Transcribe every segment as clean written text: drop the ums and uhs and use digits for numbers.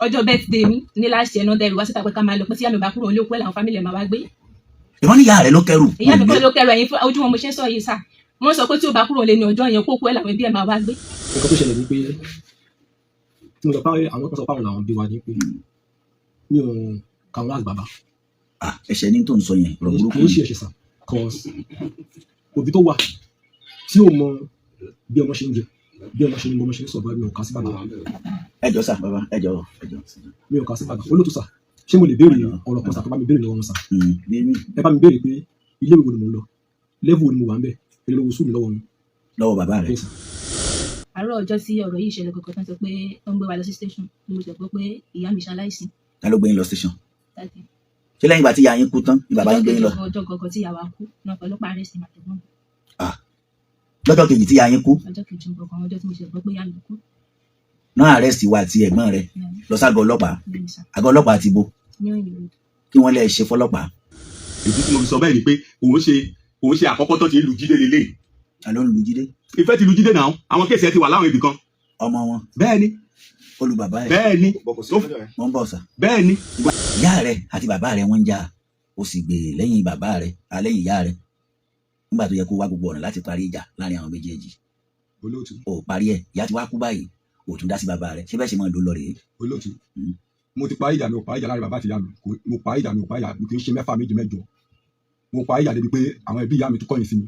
Ọjọ́ birthday mi ní last year náà dẹrù wá síta pé ká máa lọ, pé tí ìyá mi bá kúrò ní òkú ẹ̀ làwọn family ẹ̀ máa wá gbé. Ìwọ́n ní ìyá rẹ ló kẹrù. Ìyá mi kọ́ ló kẹrù. Ẹ̀yìn fún ojú wọn mo ṣe ń sọ yìí sà. Wọ́n sọ pé tí ó bá kúrò lé ní ọjọ́ yẹn, kókó ẹ̀ làwọn ẹbí ẹ̀ máa wá gbé. Nǹkan tó ṣẹlẹ̀ ni pé tí mo sọ pé àwọn kan sọ pé àwọn làwọn bí wa ni pé mi ò kà wọ́n as bàbá. Ah, ẹ̀ṣẹ̀ ní tó ń sọ yẹn, ọ̀rọ̀ burúkú. Kì í ṣe ẹ̀ṣẹ̀ sà, cause òbí tó wà tí ò mọ bí ọmọ ṣe ń jẹ, bí ọmọ ṣe ń mọ, ọmọ ṣe ń sọ̀rọ̀, mi ò kà sí bàbá. Ẹ jọ̀ọ́ sà, bàbá, ẹ jọ̀ọ́, ẹ jọ̀ọ́. Mi ò kà sí bàbá. Olóòtú sà, ṣé mo lè béèrè ọ̀rọ̀ kan sà, tó bá mi béèrè lọ́wọ́ wọn sà? Bí mi. Ẹ bá mi béèrè pé ilé ìwé wo ni mò ń lọ, level wo ni mo wà ń bẹ̀, èló lówó sùn mi lọ́wọ́ wọn. Lọ́wọ́ bàbá rẹ? Bẹ́ẹ̀ sà. Àárọ̀ ọjọ́ tí ọ̀rọ̀ yìí ṣẹlẹ̀ kankan tán sọ pé ó ń gbé wa lọ sí station ni mo ṣe gbọ́ pé ìyá mi ṣaláìsí. Ta ló gbé yín lọ station? Daddy. Ṣé lẹ́yìn ìgbà tí ìyá yín kú tán ni bàbá yín gbé yín lọ? Ọjọ́ gangan tí ìyá wa kú náà ọlọ́pàá arrest mi àtẹ̀gbọ́n mi. Lọ́jọ́ kejì tí ìyá yín kú? Ọjọ́ kejì gangan, ọjọ́ tí mo ṣe gbọ́ pé ìyá mi kú. Náà arrest wa àti ẹ̀gbọ́n rẹ lọ ságọ́ ọlọ́pàá? Bẹ́ẹ̀ sà. Àgọ́ ọlọ́pàá ti bo? Ní Òyìn Road. Kí wọ́n lè ṣe fọlọ́pàá? Ìdí tí mo fi sọ bẹ́ẹ̀ ni pé òun ṣe àkọ́kọ́ tó ti ń lu Jídé lélẹ̀. Ta ló ń lu Jídé? Ìfẹ́ ti lu Jídé náà, àwọn case ẹ ti wà láwọn ibì kan. Ọmọ wọn? Bẹ́ẹ̀ ni. Ó lu bàbá ẹ̀? Bẹ́ẹ̀ ni. Mo ń bọ̀ sà. Bẹ́ẹ̀ ni. Ìyá rẹ àti bàbá rẹ wọ́n ń jà, ó sì gbè lẹ́yìn bàbá rẹ alẹ́yìn ìyá rẹ nígbà tó yẹ kó wá gbogbo ọ̀nà láti parí ìjà láàrin àwọn méjèèjì. Olóòtú. Ó parí ẹ̀, ìyá ti wá kú báyìí, ó tún dá sí bàbá rẹ. Ṣé bẹ́ẹ̀ ṣe máa lò lọ rèé? Olóòtú, mo ti parí ìjà mi, ò parí ìjà láàrin bàbá àti ìyá mi. Mo parí ìjà mi, ò parí ìjà mi, kì í ṣe mẹ́fà, méje, mẹ́jọ. Mo parí ìjà débi pé àwọn ẹbí ìyá mi tún kọ̀yìn sí mi.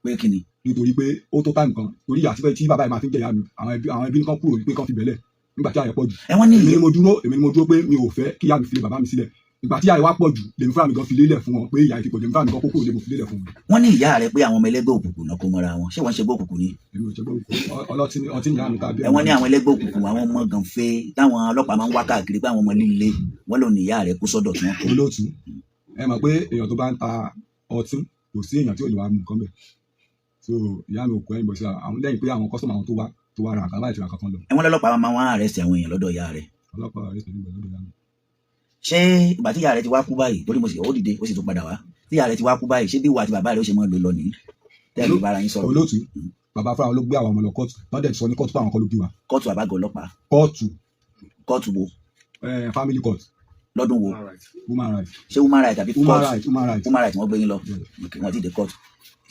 Pé kí ni? Nítorí pé ó tó time kan, torí ìyá tí bàbá yìí máa fi ń jẹ ìyá mi, àwọn ẹbí kan kúrò pé kán fi bẹ̀lẹ̀ nígbà tí àyẹ̀ pọ̀ jù. Ẹ wọ́n ní Èmi ni mo dúró, èmi ni mo dúró pé mi ò fẹ́ kí ìyá mi fi lé bàbá mi sílẹ̀. Ìgbà tí ìyá yìí wá pọ̀ jù, lèmi fúnra mi gan fi lélẹ̀ fún wọn pé ìyá yìí ti pọ̀ jù, èmi fúnra mi gan kókó lè mo fi lélẹ̀ fún wọn. Wọ́n ní ìyá rẹ pé àwọn ọmọ ẹlẹ́gbẹ́ òkùnkùn náà kó mọ́ra wọn. Ṣé wọ́n ń ṣe gbọ́ òkùnkùn ni? Èmi ò ṣe gbọ́ ọlọ́tí ọtí ní ìyá mi tàbí. Ẹ wọ́n ní àwọn ẹlẹ́gbẹ́ òkùnkùn, àwọn ọmọ gànfẹ́ táwọn ọlọ́pàá máa ń wá káàkiri, pé àwọn ọmọ líle wọ́n lò ní ìyá rẹ kó sọ́dọ̀ tí wọ́n kó. Olóòtú, ẹ mọ̀ pé èèyàn tó bá ń ta ọtí, kò sí èèyàn tí ò lè wá mú nǹkan bẹ̀, so ìyá mi ò kó ẹ̀yìn bọ̀ sí àwọn lẹ́yìn pé àwọn customer àwọn tó wá ra nǹkan láì fi ra nǹkan kan lọ. Ẹ wọ́n lọ́lọ́pàá máa wá arrest àwọn èèyàn lọ́dọ̀ ìyá rẹ? Ọlọ́pàá arrest mi lọ́dọ̀ ìyá mi. Ṣé ìgbà tí ìyá rẹ ti wá kú báyìí, torí mo sì ó dìde, ó sì tún padà wá, tí ìyá rẹ ti wá kú báyìí, ṣé bí ìwà àti bàbá rẹ ó ṣe máa lò lọ nìyí tẹ́lẹ̀ bára yín sọ̀rọ̀? Olóòtú, bàbá fúnra wọn ló gbé àwọn ọmọ lọ kóòtù, wọ́n dẹ̀ sọ ní kóòtù pé àwọn kọ́ ló bí wa. Kóòtù àbágọ̀ ọlọ́pàá? Kóòtù. Kóòtù wo? Family court. Lọ́dún wo? Human rights. Ṣé human right àbí Human court? right, human right. Human right wọ́n gbé yín lọ? Yeah. Ok, wọ́n ti dé kóòtù.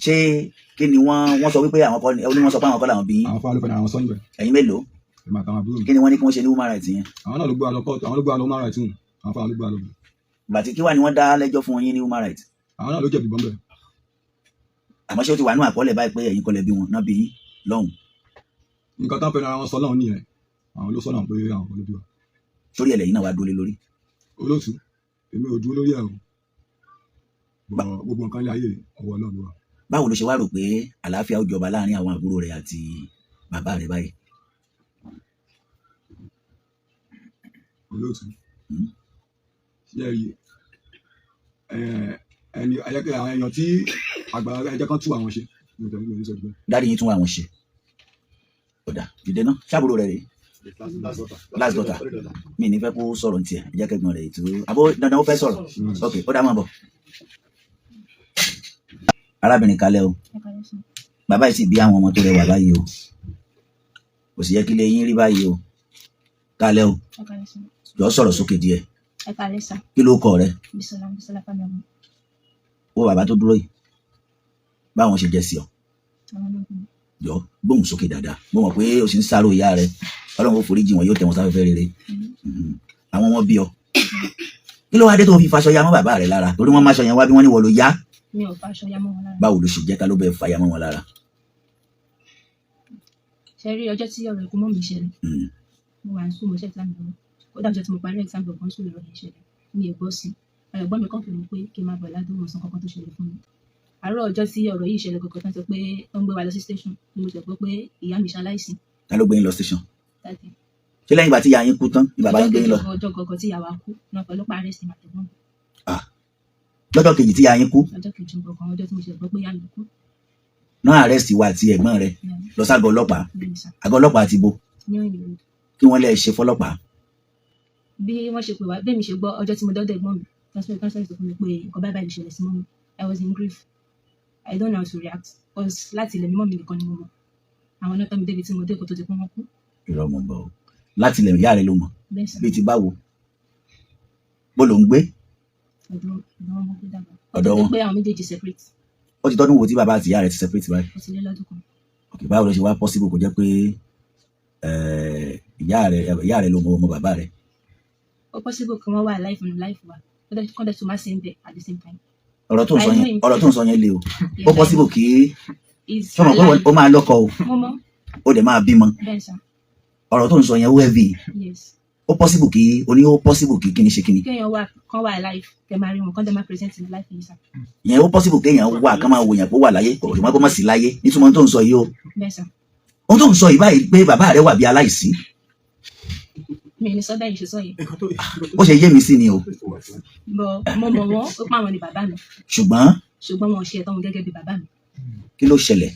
Ṣé kí ni wọ́n sọ wípé àwọn kọ́ ni ó ní wọ́n sọ pé àwọn kọ́ làwọn bí yín? Àwọn fúnra ló fẹ́ àwọn sọ níbẹ̀. Ẹ̀yin mélòó? Èmi àtàwọn àbúrò mi. Kí ni wọ́n ní kí wọ́n ṣe ní human right yẹn? Àwọn náà ló gbé wa lọ kóòtù, àwọn ló gbé wa lọ human right hùn, àwọn fúnra ló gbé wa lọ. Ìgbà tí kí wà ní wọ́n dá lẹ́jọ́ fún yín ní human right? Àwọn náà ló jẹ̀bi bọ́m̀bẹ̀. Àmọ́ ṣé ó ti wà ní àkọọ́lẹ̀ báyìí pé ẹ̀yin kọ́ lẹ bí wọn náà bí yín lọ́hùn? Nǹkan tán fẹ́ràn àwọn sọ náà nìyẹn, àwọn ló sọ náà pé àwọn kọ́ ló bí wa. Sórí ẹ̀ lẹ́yìn náà wá dúró lé lórí? Olóòtú, èmi ò dúró lórí ẹ̀ o. Bọ̀ gbogbo nǹkan ilé ayé, ọwọ́ Ọlọ́run ló wà. Báwo ló ṣe wá rò pé àlàáfíà ó jọba láàrin àwọn àbúrò rẹ̀ àti bàbá rẹ̀ báyìí? Olóòtú, ṣé ẹ rí ẹni ẹyẹkẹ àwọn èèyàn tí àgbà ẹjẹ kan tú àwọn ṣe, mi ò tẹ̀lé, mi ò ní sọ jù bẹ́ẹ̀. Daddy yín tún wà wọn ṣe ọ̀dà dìde náà, ṣàbúrò rẹ̀ rèé? Last daughter. Mi ní fẹ́ kó sọ̀rọ̀ ní tiẹ̀, ẹ jẹ́ kẹ́gbọ́n rẹ̀ ètò àbó dandan ó fẹ́ sọ̀rọ̀. Ok, ó dá, máa bọ̀. Arábìnrin, kalẹ̀ o. Ẹ kalẹ́ sà. Bàbá yìí sì bí àwọn ọmọ tó rẹwà báyìí o, kò sì yẹ kí ilé yín rí báyìí o. Kalẹ̀ o. Ẹ kalẹ́ sà. Jọ, sọ̀rọ̀ sókè díẹ̀. Ẹ kalẹ́ sà. Kí ló kọ rẹ? Bísọ́lá, Bísọ́lá Fámẹ́wọ̀n. Wo bàbá tó dúró yìí, báwọn ṣe jẹ́ sí ọ? Àwọn náà bí mi. Jọ, gbóhùn sókè dáadáa. Mo mọ̀ pé o sì ń sáró ìyá rẹ. Ọlọ́run ó foríjì wọn, yóò tẹ̀ wọn sáfẹ́fẹ́ rere. Àwọn ọmọ bí ọ, kí ló wá dé tó fi faṣọ ya mọ́ bàbá rẹ lára? Torí wọ́n máṣọ yẹn wá bí, wọ́n ní wọ́n ló yá. Mi ò faṣọ ya mọ́ wọn lára. Báwo ló ṣe jẹ́? Ká ló bẹ́ẹ̀ fàyà mọ́ wọn lára? Ṣe rí ọjọ́ tí ọ̀rọ̀ ikú mọ́ mi ṣẹlẹ̀, mo wà ní school, mo ṣe exam lọ́wọ́. Kódà ọjọ́ tí mo parí exam gbọ̀ngàn school lọ́rọ̀ yẹn ṣẹlẹ̀, mi ò gbọ́ sí i. Ẹ̀gbọ́n mi kàn pè mí pé kí n máa bọ̀ ládùúgbò, wọn sọ kankan tó ṣẹlẹ̀ fún mi. Àárọ̀ ọjọ́ tí ọ̀rọ̀ yìí ṣẹlẹ̀ kankan tán sọ pé ó ń gbé wa lọ sí station ni mo ṣe gbọ́ pé ìyá mi ṣaláìsí. Ta ló gbé yín lọ station? Daddy. Ṣé lẹ́yìn ìgbà tí ìyá yín kú tán ni bàbá Ọjọ́ yín gbé yín lọ? kejì, ọjọ́ gangan tí ìyá wa kú náà ọlọ́pàá arrest mi àtẹ̀gbọ́n mi. Lọ́jọ́ kejì tí ìyá yín kú? Ọjọ́ kejì gangan, ọjọ́ tí mo ṣe gbọ́ pé ìyá mi kú. Náà arrest wa àti ẹ̀gbọ́n rẹ lọ ságọ́ ọlọ́pàá? Bẹ́ẹ̀ni sà. Àgọ́ ọlọ́pàá ti bo? Ní Òyìnbó Road. Kí wọ́n lè ṣe fọlọ́pàá? Bí wọ́n ṣe pè wá, bẹ́ẹ̀ mi ṣe gbọ́, ọjọ́ tí mo dọ́dọ̀ ẹ̀gbọ́n mi transfer sọ fún mi pé nǹkan báyìí báyìí ló ṣẹlẹ̀ sí mummy. I was in grief, I don't know how to react, because láti ilẹ̀ mímọ́ mi nìkan ni mo mọ̀. Àwọn náà tọ́ mi débi tí mo dé kó tó di pé wọ́n kú. Irọ́, mọ̀ bọ̀ o. Láti ilẹ̀ ìyá rẹ ló mọ̀? Bẹ́ẹ̀ sà. Bíi ti báwo? Bó ló ń gbé? Ọ̀dọ̀ wọn mo gbé dàgbà. Ọ̀dọ̀ Ó ti wọn. pé àwọn méjèèjì separate. Ó ti tọ́dún wo tí bàbá àti ìyá rẹ ti separate báyìí? Ó ti lé lọ́dún kan. Ok, báwo ló ṣe wá possible kó jẹ́ pé ìyá rẹ ló mọ ọmọ bàbá rẹ? Ó possible kí wọ́n wà life nínú life wa, kọ́ dẹ̀ tún má sí ń bẹ̀ at the same time. Ọ̀rọ̀ tó ń sọ I yẹn, know him. ọ̀rọ̀ tó ń sọ yẹn le o. Yes, Ó I possible kí He's sọmọ pé alive. ó máa lọ́kọ o? Mo mọ̀. Ó dẹ̀ máa bímọ. Bẹ́ẹ̀ sà. Ọ̀rọ̀ tó ń sọ yẹn ó heavy. Yes. Ó possible kí o ní, ó possible kí kíni ṣe kíni? Kéèyàn wà, kán wà alive, kẹ́ máa rí wọn, kán dẹ̀ má present in life yìí sà. Yẹn ó possible kéèyàn wà, kán máa wòyàn pé ó wà láyé, kò ṣùgbọ́n kó má sí láyé, nítumọ̀ tó ń sọ yìí o. Bẹ́ẹ̀ sà. Ohun tó ń sọ yìí báyìí pé bàbá rẹ wà bí aláìsí. Mi ò ní sọ bẹ́ẹ̀ ṣe sọ yìí. Bó ṣe yé mi sí ni o. But mo mọ̀ wọ́n, ó pa àwọn ni bàbá mi. Ṣùgbọ́n Ṣùgbọ́n wọn ò ṣe ẹ̀tọ́ wọn gẹ́gẹ́ bí bàbá mi. Kí ló ṣẹlẹ̀?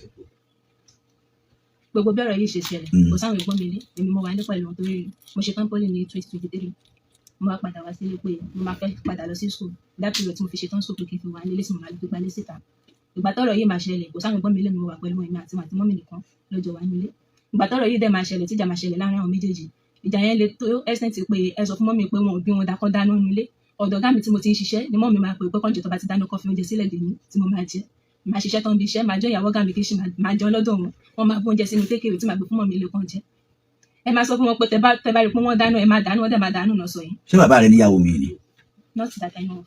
Gbogbo bí ọ̀rọ̀ yìí ṣe ṣẹlẹ̀, kò sáwọn ẹ̀gbọ́n mi lé, èmi mo wà ní pẹ̀lú wọn torí mo ṣe tán poly ní 2023. Mo wá padà wá sílé pé mo máa fẹ́ padà lọ sí school. That period tí mo fi ṣe tán school, pé kí n fi wà nílé tí mo máa gbé gbalé síta. Ìgbà tọ́rọ̀ yìí máa ṣẹlẹ̀, kò sáwọn ẹ̀gbọ́n mi lé, mi mo wà pẹ̀lú wọn, èmi àti wọn àti mummy nìkan lọ́jọ́ wà nílé. Ìgbà tọ́rọ̀ yìí dẹ̀ máa ṣẹlẹ̀, tíjà máa ṣẹlẹ̀ láàrin àwọn méjèèjì, ìjà yẹn le tó extent pé ẹ sọ fún mummy pé wọn ò bí wọn dákọ́ dáná nílé. Ọ̀dọ̀ ọ̀gá mi tí mo ti ń ṣiṣẹ́ ni mummy máa pè pé kọ́njọ tó bá ti dáná kọ́ fi oúnjẹ sílẹ̀ dè mí tí mo máa jẹ. Máa ṣiṣẹ́ tán bí iṣẹ́, máa jọ ìyàwó ọ̀gá mi kì í ṣe máa jẹun lọ́dọ̀ wọn. Wọ́n máa gbé oúnjẹ sínú takeaway tí màá gbé fún mummy ilé kan jẹ. Ẹ máa sọ fún wọn pé tẹ bá rí pé wọ́n dáná, ẹ máa dáná, wọ́n dẹ̀ máa dáná náà sọ yìí. Ṣé bàbá rẹ níyàwó mi ni? Not that I know of.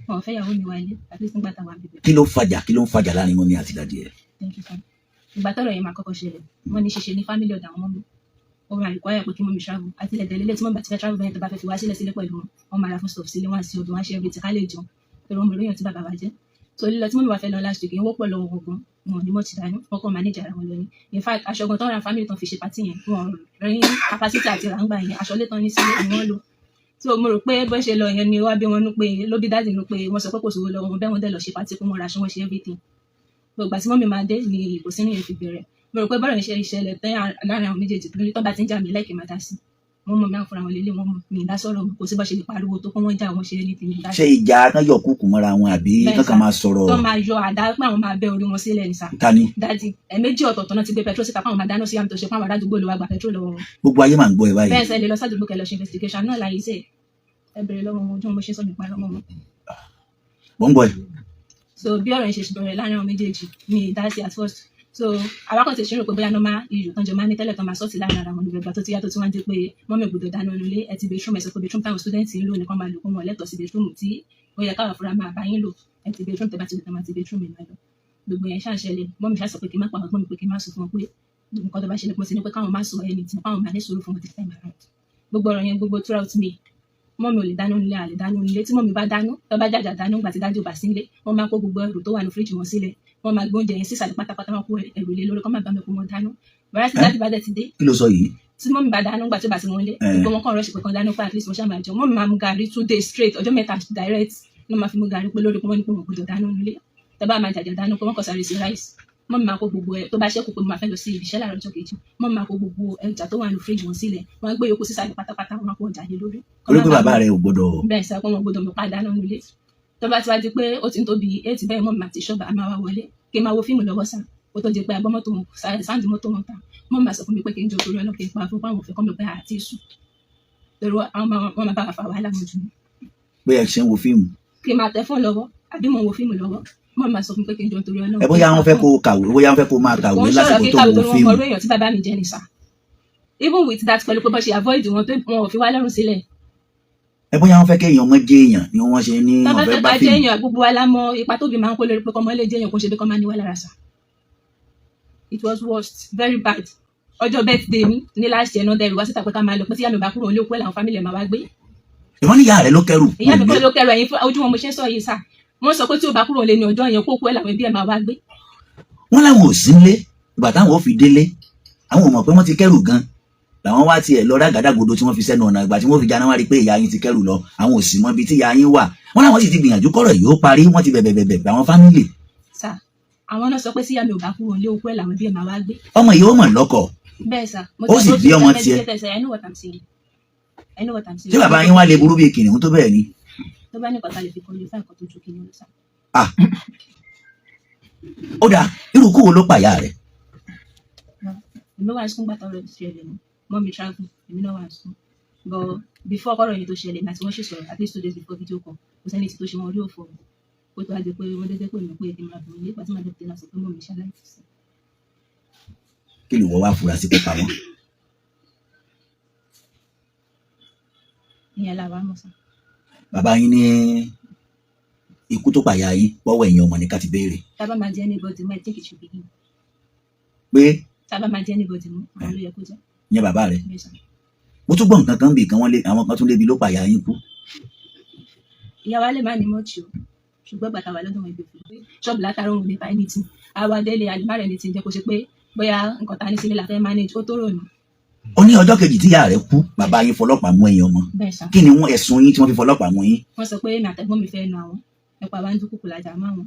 Wọn ò fẹ́ ìyàwó mi wálé, at least nígbà táwa bíbẹ̀. Kí ló fàjà? Kí ló ń fàjà láàrin mummy àti daddy ẹ? Thank you, sir. Ìgbà tọ́rọ̀ yẹn máa kọ́kọ́ ṣẹlẹ̀, wọ́n ní ṣíṣe ní family ọ̀dọ̀ àwọn mummy, ó máa require pé kí mummy travel. Àti ilẹ̀ tẹ̀lé tí wọ́n bá ti fẹ́ travel bẹ́ẹ̀, tó bá fẹ́ fi wá sílẹ̀ sílẹ̀ pẹ̀lú wọn, wọ́n máa ra fún stuff sílé, wọ́n á sí odò, wọ́n á ṣe everything ká lè jẹun, torí wọ́n mọ̀ lóyún tí bàbá wa jẹ́. So lílọ tí mummy wa fẹ́ lọ last week yẹn wọ́pọ̀ lọ́wọ́ wọn gan, wọn ò ní mọ̀tì dání, wọ́n kàn manage ara wọn lọ ní. In fact, aṣọ gan tán ra family tán fi ṣe party yẹn, wọn rí capacity àti ràǹgbà yẹn, aṣọ létán ní sílé ni wọ́n lò. So mo rò pé bó ṣe lọ yẹn ni wá bí wọn nú pé ló bí daddy nú pé wọ́n sọ pé kò sówó lọ́wọ́ wọn bẹ́ẹ̀, wọ́n dẹ̀ lọ ṣe party pé wọ́n ra aṣọ, wọ́n ṣe everything. Gbogbo àti mummy máa dé ni ìkùnsínú yẹn fi bẹ̀rẹ̀. Mo rò pé bọ́rọ̀ yẹn ṣe ìṣẹ̀lẹ̀ tẹ́ láàrin àwọn méjèèjì, torí tó bá ti ń jà mí lẹ́ẹ̀kì máa dá sí, wọ́n mọ̀ mí àwọn fúnra wọn lélẹ̀, wọ́n mọ̀ mí ìdá sọ̀rọ̀, kò sí bó ṣe lè pariwo tó kọ́, wọ́n jà, wọ́n ṣe anything, mi ìdá Ṣé ìjà kan yọ kúkú mọ́ra wọn àbí Bẹ́ẹ̀ kankan sà. máa sọ̀rọ̀? Tó máa yọ àdá pé àwọn máa bẹ́ orí wọn sílẹ̀ ní sà. Ta ni? Daddy. Ẹ̀ẹ̀mejì ọ̀tọ̀ọ̀tọ̀ náà ti gbé petrol síta fáwọn máa dáná sí àmì tó ṣe fún àwọn aládùúgbò ló wá gba petrol lọ́wọ́ wọn. Gbogbo ayé máa ń gbọ́ ẹ báyìí. Bẹ́ẹ̀ sẹ́ lè lọ sádùúgbò kẹ́ lọ ṣe investigation náà láyé sẹ́, ẹ bẹ̀rẹ̀ lọ́wọ́ wọn ojú wọn, mo ṣe sọ nípa lọ́wọ́ wọn. Mò ń gbọ́ ẹ. So bí ọ̀rọ̀ yẹn ṣe bẹ̀rẹ̀ láàrin àwọn méjèèjì ní ìdásí at first. So àwa kàn ti ṣe rò pé bóyá normal issue tán jọ máa ń ní tẹ́lẹ̀ tán máa sort láàrin ara wọn nígbà ìgbà tó ti yá, tó ti wá ń di pé mummy gbọ́dọ̀ dáná nílé, ẹ ti bedroom, ẹ sọ pé bedroom táwọn student ń lò nìkan máa lò, kó wọn lẹ́tọ̀ọ́ sí bedroom tí ó yẹ káwa fúnra máa bá yín lò, ẹ ti bedroom, tẹ bá ti lò tẹ máa ti bedroom mi máa lọ. Gbogbo yẹn ṣáà ṣẹlẹ̀. Mummy ṣáà sọ pé kí n má pa àwọn ẹ̀gbọ́n mi, pé kí n má sọ fún wọn pé nǹkan tó bá ṣẹlẹ̀, pé mo ti ní pé káwọn má sọ ẹni tí káwọn máa ní sùúrù fún wọn this time around. Gbogbo ọ̀rọ̀ yẹn, gbogbo throughout me, mummy ò lè dáná nílé, àlè dáná nílé. Tí mummy bá dáná, tó bá jàjà dáná nígbà tí daddy ò bá sí nílé, wọ́n máa kó gbogbo ẹrù tó wà ní fíríjì wọn sílẹ̀, wọ́n máa gbé oúnjẹ yẹn sísàlẹ̀ pátápátá, wọ́n kó ẹrù lé lórí kọ́ máa bá mi kó wọn dáná. Bàrà tí daddy bá dẹ̀ ti dé, Kí ló sọ yìí? Tí mummy bá dáná nígbà tí ó bá sí wọn lé, gbogbo wọn kàn rush pé kan dáná pé at least wọ́n ṣáà máa jẹun. Mummy máa mu gàrí 2 days straight, ọjọ́ 3 direct ló máa fi mu gàrí, pé lórí pé wọ́n ní pé wọ́n gbọ́dọ̀ dáná nílé. Tó bá máa jàjà dáná pé wọ́n kàn sáré sí rice, mummy máa kó gbogbo ẹ tó bá ṣẹ́kù, pé mo máa fẹ́ lọ sí ibi iṣẹ́ láàárọ̀ ọjọ́ kejì, mummy máa kó gbogbo ẹja tó wà ní fíríjì wọn sílẹ̀, wọ́n á gbé yòókù sísàlẹ̀ pátápátá, wọ́n á kó ọjà lé lórí. Torí pé bàbá rẹ ò gbọ́dọ̀. Bẹ́ẹ̀ sá, pé wọn gbọ́dọ̀ mọ̀ padà nínú ilé. Tó bá ti wá di pé ó ti ń tóbi 8 bẹ́ẹ̀, mummy àti ṣọ́ọ̀bù a máa wá wọlé kí n máa wo fíìmù lọ́wọ́ sá, kó tó di pé agbọ́ mọ́tò wọn, sound mọ́tò wọn ta. Mummy máa sọ fún mi pé kí n jọ torí ọlọ́, kí n pa fún pàwọn òfin kọ́ mi pé àti sùn, torí àwọn wọn máa bá wa fa wàhálà mọ́jú ni. Pé ẹ ṣe ń wo fíìmù. Kí n máa tẹ fóònù lọ́wọ́ àbí mo ń wo fíìmù lọ́wọ́, mummy máa sọ fún mi pé kí n jọ torí ọlọ́. Ẹ bóyá wọn fẹ́ kó kàwé, bóyá wọn fẹ́ kó máa kàwé Kò ń sọ̀rọ̀ lásìkò tó kíkàwé ń wo torí wọn fíìmù. mọ orú èèyàn tí bàbá mi jẹ́ ní sà. Even with that, pẹ̀lú pé bọ́ ṣe avoid wọn tó, wọn ò fi wá lọ́rùn sílẹ̀. Ẹ bóyá wọn fẹ́ kéèyàn mọ́ jẹ́ èèyàn ni wọ́n ṣe ní Tó bá wọ́n fẹ́ fẹ́ bá ká jẹ́ fíìmù. èèyàn, gbogbo wa la mọ ipa tóbi máa ń kó lórí pé kọ́mọ lè jẹ́ èèyàn, kó ṣe bí kọ́ máa ní wá lára sà. It was worst, very bad. Ọjọ́ birthday mi ní last year náà dẹrù wá síta pé ká máa lọ, pé tí ìyá mi bá kúrò ní òkú ẹ̀ làwọn family ẹ̀ máa wá gbé. Ìwọ́n ní ìyá rẹ ló kẹ́rù. Ìyá mi kọ́ ló kẹrù ẹ̀yìn fún ojú wọn mo ṣe ń sọ yìí sà. Wọ́n sọ pé tí ó bá kúrò lé ní ọjọ́ yẹn, kó kú ẹ̀ làwọn ẹbí ẹ̀ máa wá gbé. Wọ́n láwọn ò sí nílé ìgbà táwọn ò fi délé, àwọn ò mọ̀ pé wọ́n ti kẹ́rù gan, làwọn wá tiẹ̀ lọ rágàdàgodo tí wọ́n fi sẹ́nu ọ̀nà. Ìgbà tí wọ́n fi jáná, wá rí i pé ìyá yín ti kẹ́rù lọ, àwọn ò sì mọ ibi tí ìyá yín wà. Wọ́n láwọn sì ti gbìyànjú kọ́rọ̀ yìí ó parí, wọ́n ti bẹ̀bẹ̀ bẹ̀bẹ̀ àwọn family. Sà, àwọn náà sọ pé síyá mi ò bá kúrò ní òkú ẹ̀ làwọn ẹbí ẹ̀ máa wá gbé. Ọmọ yìí ó mọ̀ lọ́kọ. Bẹ́ẹ̀ sà. Mo Ó ti sì go bí to ọmọ tiẹ̀. medicated, I know what I'm saying, I know what I'm saying. Ṣé bàbá yín wá lè burú bíi kìnìún tó bẹ́ẹ̀ ni? Tó bá ní nǹkan tá a lè fi qualify nǹkan tó ju kìnìún lọ sà. Ah, ó dáa, irú kú wo ló pàyà rẹ̀? Èmi wà ní school gbàtà ọ̀rọ̀ ìṣẹ̀lẹ̀ ni. Mummy travel, èmi náà wà ní school. But before kọ́rọ̀ yẹn tó ṣẹlẹ̀, àti wọ́n ṣì sọ̀rọ̀ at least 2 days before video call. Kò sẹ́ni tí tó ṣe wọn orí òfò mi. Kó tó wá di pé wọ́n dédé pè mí pé kí n máa bọ̀ nílé, pàtí màá dé náà sọ pé mọ̀ mi ṣaláìsí. Kí ló wọ́ wá fura sí pé pa wọ́n? Ìyẹn làwa mọ̀ sá. Bàbá yín ní ikú tó pàyà yín pọ́wọ́ ẹ̀yin ọmọ ní ká ti béèrè. Tá a bá máa jẹ́ anybody mú, I think it should be him. Pé Tá a bá máa jẹ́ anybody mú, àwọn ló yẹ kó jẹ́. ìyẹn bàbá rẹ̀. Bẹ́ẹ̀ sà. Mo tún gbọ́ nǹkan kan bì kan, wọ́n lé àwọn kan tún lébi ló pàyà yín kú. Ìyá wa lè má ní mọ́ọ̀chì o, ṣùgbọ́n bàtà wà lọ́dọ̀ wọn ibi òfin. Ṣọ́ọ̀bù látara òun nípa anything. Àwa délé àlùmárẹ̀ ní ti jẹ́ kó ṣe pé bóyá nǹkan ta ní sílé la fẹ́ manage, ó tó rònú. Ó ní ọjọ́ kejì tí ìyá rẹ̀ kú, bàbá yín fọlọ́pàá mú ẹ̀yin ọmọ. Bẹ́ẹ̀ sà. Kí ni wọ́n ẹ̀sùn yín tí wọ́n fi fọlọ́pàá mú yín? Wọ́n sọ pé èmi àtẹ̀gbọ́n mi fẹ́ nu àwọn, nípa wa ń dúnkùkù lájà mọ́ àwọn.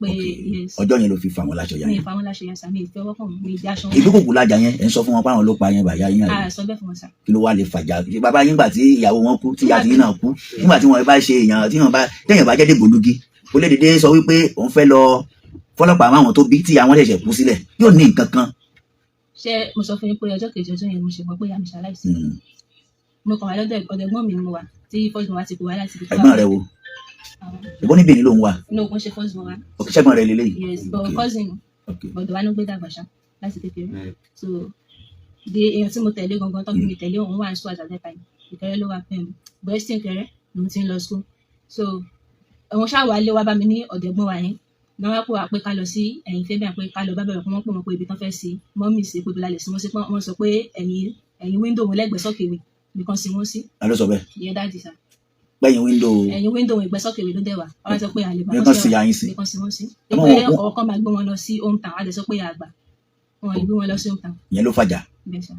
Pé yes. Ọjọ́ yẹn ló fi fà wọ́n láṣọ yá Mi yẹn. ì fa wọn láṣọ yẹn sà, mi ì fẹ́ wọ́pọ̀ mi ì dáṣọ wọn. Ìdúkòkò lájà yẹn, ẹ̀ ń sọ fún wọn pé àwọn ló pa yẹn bàyá yín àbí? A sọ bẹ́ẹ̀ fún wọn sà. Kí ló wá lè fàjà? Bàbá yín gbà tí ìyàwó wọn kú, tí ìyá tiyín náà kú, nígbà tí wọn bá ṣe èèyàn tí wọn bá téèyàn bá jẹ́ dègbòlugi, kó lè dédé sọ wípé òun fẹ́ lọ fọlọ́pàá máwọn tó bí tí ìyá wọn ṣẹ̀ṣẹ̀ kú sílẹ̀, yóò ní nǹkan kan. Ṣé mo sọ fún yín pé ọjọ́ kejì ọjọ́ yẹn mo ṣe mọ̀ pé ìyá mi ṣaláìsí? Mo kàn wá lọ́dọ̀ ọ̀dọ̀ ẹ̀gbọ́n mi ni mo wà tí first born wa ti kó wá láti ibi tó wà. Ẹ̀gbọ́n rẹ wo? Ìbọn níbi ló ń wà. Inú ogun ṣe first born wa. Òkè ṣẹ́gbọ́n rẹ lélẹ́yìí. Yes, but cousin bọ̀dọ̀ wa ló gbé dàgbà ṣá láti kékeré. So the èèyàn tí mo tẹ̀lé gangan tó bí mi tẹ̀lé, òun wà ní school at that time. Ìkẹrẹ ló wà pẹ̀lú Western Ìkẹrẹ lòun ti ń lọ school. So àwọn ṣáà wá lé wá bá mi ní ọ̀dọ̀ ẹ̀gbọ́n wa yẹn náà, wá pò wá pé ká lọ sí ẹ̀yìn Fabian, pé ká lọ bá bẹ̀rẹ̀ pé wọ́n pè wọ́n pé ibi tán fẹ́ sí mọ́mì sí, pé ibi la lè sí wọ́n sí, pé wọ́n sọ pé ẹ̀yìn window wọn lẹ́gbẹ̀ẹ́ soakaway nìkan sí wọ́n sí. Ta ló sọ bẹ́ẹ̀? Ìyẹn daddy sà. Gbẹ̀yìn window. Ẹ̀yìn window wọn ìgbẹ́ soakaway ló dẹ̀ wá, wọ́n sọ pé àlè bá Nìkan sí ya yín sí. Nìkan sí wọ́n sí. Àmọ́ pé ọkọ̀ máa gbé wọn lọ sí hometown, a lè sọ pé àgbà wọn ò lè gbé wọn lọ sí hometown. Ìyẹn ló fàjà. Bẹ́ẹ̀ sà.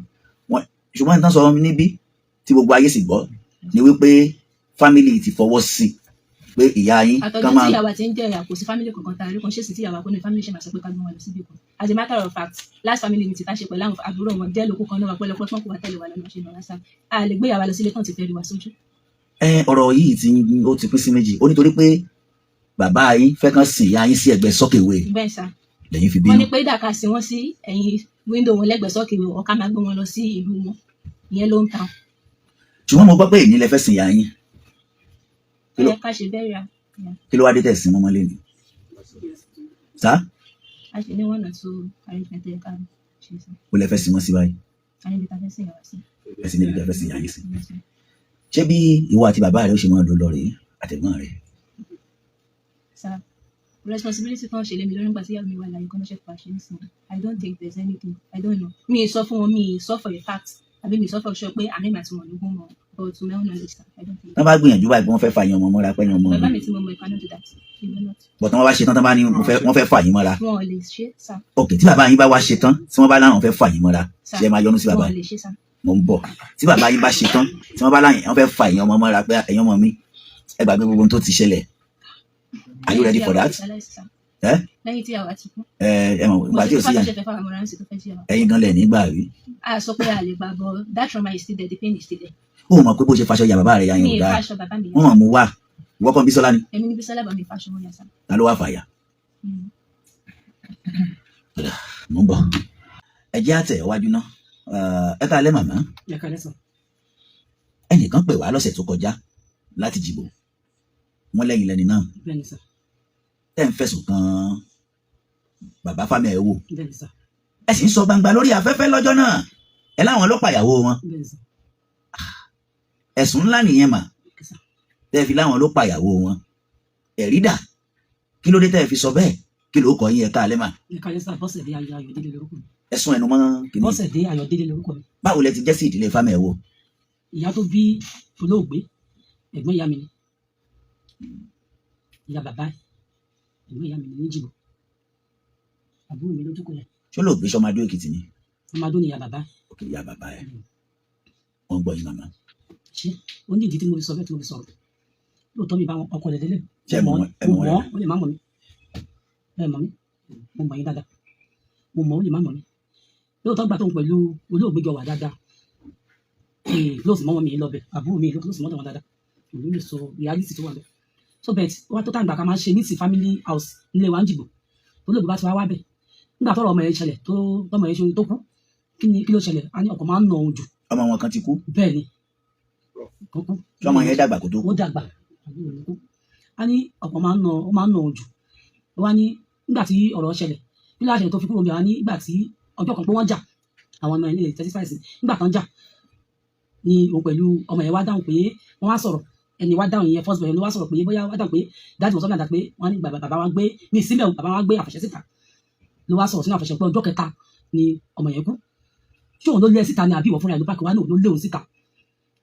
Ṣùgbọ́n nǹkan sọ níbí tí gbogbo ayé sì gbọ́ ni wípé family ti fọwọ́ sí pé ìyá yín Àtọ̀dún kán tí máa ìyàwó àti ń jẹ́ ìyà, kò sí family kankan tá a rí kan ṣèṣì tí ìyàwó akóni family ṣe máa sọ pé ká gbé wọn lọ síbì kan. As a matter of fact, last family meeting tá a ṣe pẹ̀lú àwọn àbúrò wọn jẹ́ lókun kan náà wà pẹ̀lú ọpọ́ kó wá tẹ̀lé wa lọ́nà ṣe lọ́wọ́ sá, a lè gbé ìyàwó lọ sílé tán ti fẹ́ rí wa sójú. Ẹ ọ̀rọ̀ yìí ti ó ti pín sí méjì. Ó nítorí pé bàbá yín fẹ́ kán sìn ìyá yín sí ẹ̀gbẹ́ soakaway Bẹ́ẹ̀ sà. lẹ́yìn fi Wọ́n bínú. ní pé dàka sí wọn sí ẹ̀yìn window wọn lẹ́gbẹ̀ẹ́ soakaway, ọ̀ká máa gbé wọn lọ sí ìlú wọn, ìyẹn ló ń ta. Ṣùgbọ́n mo gbọ́ pé èyí lẹ fẹ́ sìn ìyá yín. Ó yẹ ká ṣe burial. Kí ló wá dé tẹ̀sí mọ́mọ́ lé ní sá? A ṣe ní one or two arrangement tó yẹ ká ṣe sí. Ó lẹ fẹ́ sìn wọ́n sí báyìí? A níbi tá a fẹ́ sìn ìyàwó sí. Ẹ sì níbi tẹ́ fẹ́ sìn ìyá yín sí? Yes, sir. Ṣé bí ìwọ àti bàbá rẹ ó ṣe máa lò lọ rèé, àtẹ̀gbọ́n rẹ? Sir, responsibility kan ṣe lé mi lórí nígbà tí ìyá mi wà láyé kọ́nà ṣe pàṣẹ nísìnyí. I don't think there's anything. I don't know. Mi ì sọ fún wọn, mi ì sọ for a fact àbí mi ì sọ for sure pé àmì màtí wọn lógún mọ, but to my own knowledge, sir, I don't think. Wọ́n bá gbìyànjú báyìí pé wọ́n fẹ́ fà yín ọmọ mọ́ra pẹ́yìn ọmọ Bàbá mi mi tí mo mọ, I cannot do that. He will not. Bọ̀ tí wọ́n bá ṣe tán, tán bá ní mo fẹ́- wọ́n fẹ́ fà yín mọ́ra. Wọn ò lè ṣe, sir. Ok, tí bàbá yín bá wá ṣe tán, tí wọ́n bá láwọn fẹ́ fà yín mọ́ra, Sir. ṣé ẹ máa yọnu sí bàbá? Wọn ò lè ṣe, sir. Mo ń bọ̀. Tí bàbá yín bá ṣe tán, tí wọ́n bá láwọn wọ́n fẹ́ fà yín ọmọ mọ́ra pé ẹ̀yin ọmọ mi, ẹ gbàgbé gbogbo ohun tó ti ṣẹlẹ̀, are you ready for that? Ẹ Lẹ́yìn tí àwa ti kú. Ẹ ẹ mọ̀ Kò ìgbà sí tí ò sí fífà tó yẹn ṣe fẹ́ fáwọn ọmọ ránṣẹ́ tó fẹ́ jí àwa. Ẹ̀yin gan lẹ̀ nígbà rí. A sọ pé a lè gbà, but that trauma is still there, the pain is still there. Ó mọ̀ pé bó ṣe faṣọ ya bàbá rẹ̀ ya yẹn Mi ò ì dáa. fàṣọ bàbá mi yà. Wọ́n mọ̀ mú wá, ìwọ kan Bísọ́lá ni. Èmi ní Bísọ́lá, bá mi fàṣọ wọn yà sá. Ta ló wá fàyà? Mo ń bọ̀, ẹ jẹ́ àtẹ̀ iwájú ná. Ẹ káalẹ́, màmá. Ẹ káalẹ́ sà. Ẹnìkan pè wá lọ́sẹ̀ tó kọjá láti jìbò, wọ́n lẹ́yìn lẹ́ni náà. Bẹ́ẹ̀ni sà. Tẹ́ ń fẹ̀sùn kan bàbá fámi ẹ̀ wò. Bẹ́ẹ̀ni sà. Ẹ sì ń sọ gbangba lórí afẹ́fẹ́ lọ́jọ́ náà, ẹ láwọn ló pàyàwó wọn. Bẹ́ẹ̀ni sà. Ẹ̀sùn ńlá nìyẹn mà. Okay, sà. Tẹ́ fi láwọn ló pàyàwó wọn, ẹ̀rí dà? Kí ló dé tẹ́ fi sọ bẹ́ẹ̀? Kí ló kọ yín? Ẹ káalẹ́ mà. Ẹ káalẹ́ sà. Bọ́sẹ̀dé Ayọ̀ Ayọ̀délé lórúkọ mi. Ẹ̀sùn ẹnu mọ́ kìíní. Bọ́sẹ̀dé Ayọ̀délé lórúkọ mi. Báwo lẹ ti jẹ́ sí ìdílé fámi ẹ̀ wò? Ìyá tó bí olóògbé, ẹ̀gbọ́n ìyá mi ni. Ìyá bàbá ẹ̀, ẹ̀gbọ́n ìyá mi ni ní Jìbò. Àbúrò mi ló jókòó yẹn. Ṣó lóògbé sọmọdé Èkìtì ni? Ọmọ Adó ni ìyá bàbá ẹ̀. Òkè, ìyá bàbá ẹ̀. Wọ́n gbọ́ yín, màmá. Ṣé ó ní ìdí tí mo fi sọ bẹ́ẹ̀, tí mo fi sọ̀rọ̀? Lóòótọ́ mi bá wọn ọkọ rẹ̀ délé. Ṣé ẹ mọ̀ wọ́n? Ẹ Mo mọ̀ mọ̀ wọ́n? ó lè má mọ̀ mí. Ẹ mọ̀ mí, mo mọ̀ yín dáadáa. Mo mọ̀, ó lè má mọ̀ mí. Lóòótọ́ gbà tó ń pẹ̀lú olóògbé jọ wà dáadáa. Ee, close mọ́ wọn, mi lọ bẹ̀. Àbúrò mi ló close mọ́ wọn dáadáa. Òun lè sọ reality tó wà bẹ̀. So bet wá tó tàgbà ká máa ṣe ní ti family house nílé wa ń Jìbò. Olóògbé bá ti wá wá bẹ̀. Nígbà tọ́rọ̀ ọmọ yẹn ṣẹlẹ̀, tó tọmọ yẹn ṣe tó kú, kí ni kí ló ṣẹlẹ̀? A ní ọkọ máa ń nà òun jù. Ọmọ wọn kan ti kú? Bẹ́ẹ̀ ni. Kan kú. Sọmọ yẹn dàgbà kó tó kú? Ó dàgbà, àbúrò ló kú. A ní ọ̀pọ̀ máa ń nà, ó máa ń nà òun jù. Ó wá ní nígbà tí ọ̀rọ̀ ṣẹlẹ̀, bí láṣẹ tó fi kúrò níbi àwọn, ní ìgbà tí ọjọ́ kan pé wọ́n jà, àwọn ọmọ ilé tẹ́sí nígbà kan jà ni òun pẹ̀lú ọmọ yẹn wá dáhùn pé wọ́n wá sọ̀rọ̀. Ẹni wá dáhùn yẹn, first born ló wá sọ̀rọ̀ pé bóyá wá dáhùn pé daddy wọn sọ́nà pé wọ́n ní bàbá wa gbé ní ìsínbẹ̀, bàbá wa gbé àfẹ̀ṣẹ́ síta, ló wá sọ̀rọ̀ sínú àfẹ̀ṣẹ́ pé ọjọ́ kẹta ni ọmọ yẹn kú. Ṣé òun ló lé síta ni àbí ìwọ fúnra ẹ̀ ló bá kí wá ní òun ló lé òun síta?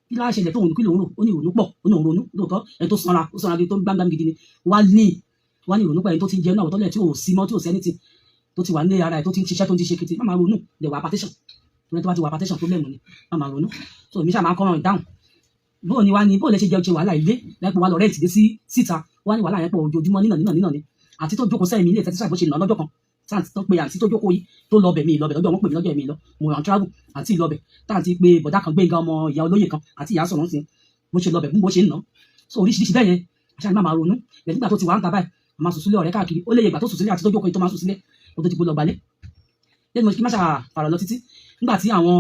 Kí ló wá ṣẹlẹ̀ tóun, kí lòun rò? Ó ní ìrònú pọ̀, ó ní òun ronú lóòótọ́. Ẹni tó sanra, ó sanra gidi, tó ń gbáǹgbá gidi ni. Wá ní ìrònú pọ̀, ẹni tó ti jẹun náà tọ́lẹ̀ tí ò sí mọ́, tí ò sí anything, tó ti wà ní ara ẹ̀, tó ti ń ṣiṣẹ́, tó ń ti ṣe kété, má máa ronú. Lè wà hypertension, torí tó bá ti wà hypertension, problem ni, má máa ronú. So èmi ṣáà máa kọ́ ọ̀rọ̀ ìdáhùn bóò ni wá ní bóò lè ṣe jẹ́ ṣe wàhálà ilé lẹ́pọ̀ wá lọ rent dé sí síta. Wá ní wàhálà yẹn pọ̀ ojoojúmọ́, nínà nínà nínà ni. Àti tó jókòó sẹ́yìn mi ilé ìtẹ́sí bó ṣe nà lọ́jọ́ kan táǹtí tó pe àǹtí tó jókòó yìí tó lọ bẹ̀ mí lọ bẹ̀ lọ́jọ́ wọn pè mí lọ́jọ́ mi lọ, mo ràn travel, àǹtí lọ bẹ̀, táǹtí pé bọ̀dá kan, Gbénga, ọmọ ìyá olóyè kan, àti ìyá sọ̀rọ̀ sí bó ṣe lọ bẹ̀, bó ṣe ń nà. So oríṣiríṣi bẹ́ẹ̀ yẹn, àṣà ni má máa ronú. Lẹ́yìn nígbà tó ti wà ń ta báyìí, a máa sùn sílé ọ̀rẹ́ káàkiri. Ó lè yẹ ìgbà tó sùn sílé àti tó jókòó yìí tó máa sùn sílé, ó tó ti gbó lọ gbalé lẹ́nu. Mo kí má ṣàfàrọ̀ lọ títí. Nígbà tí àwọn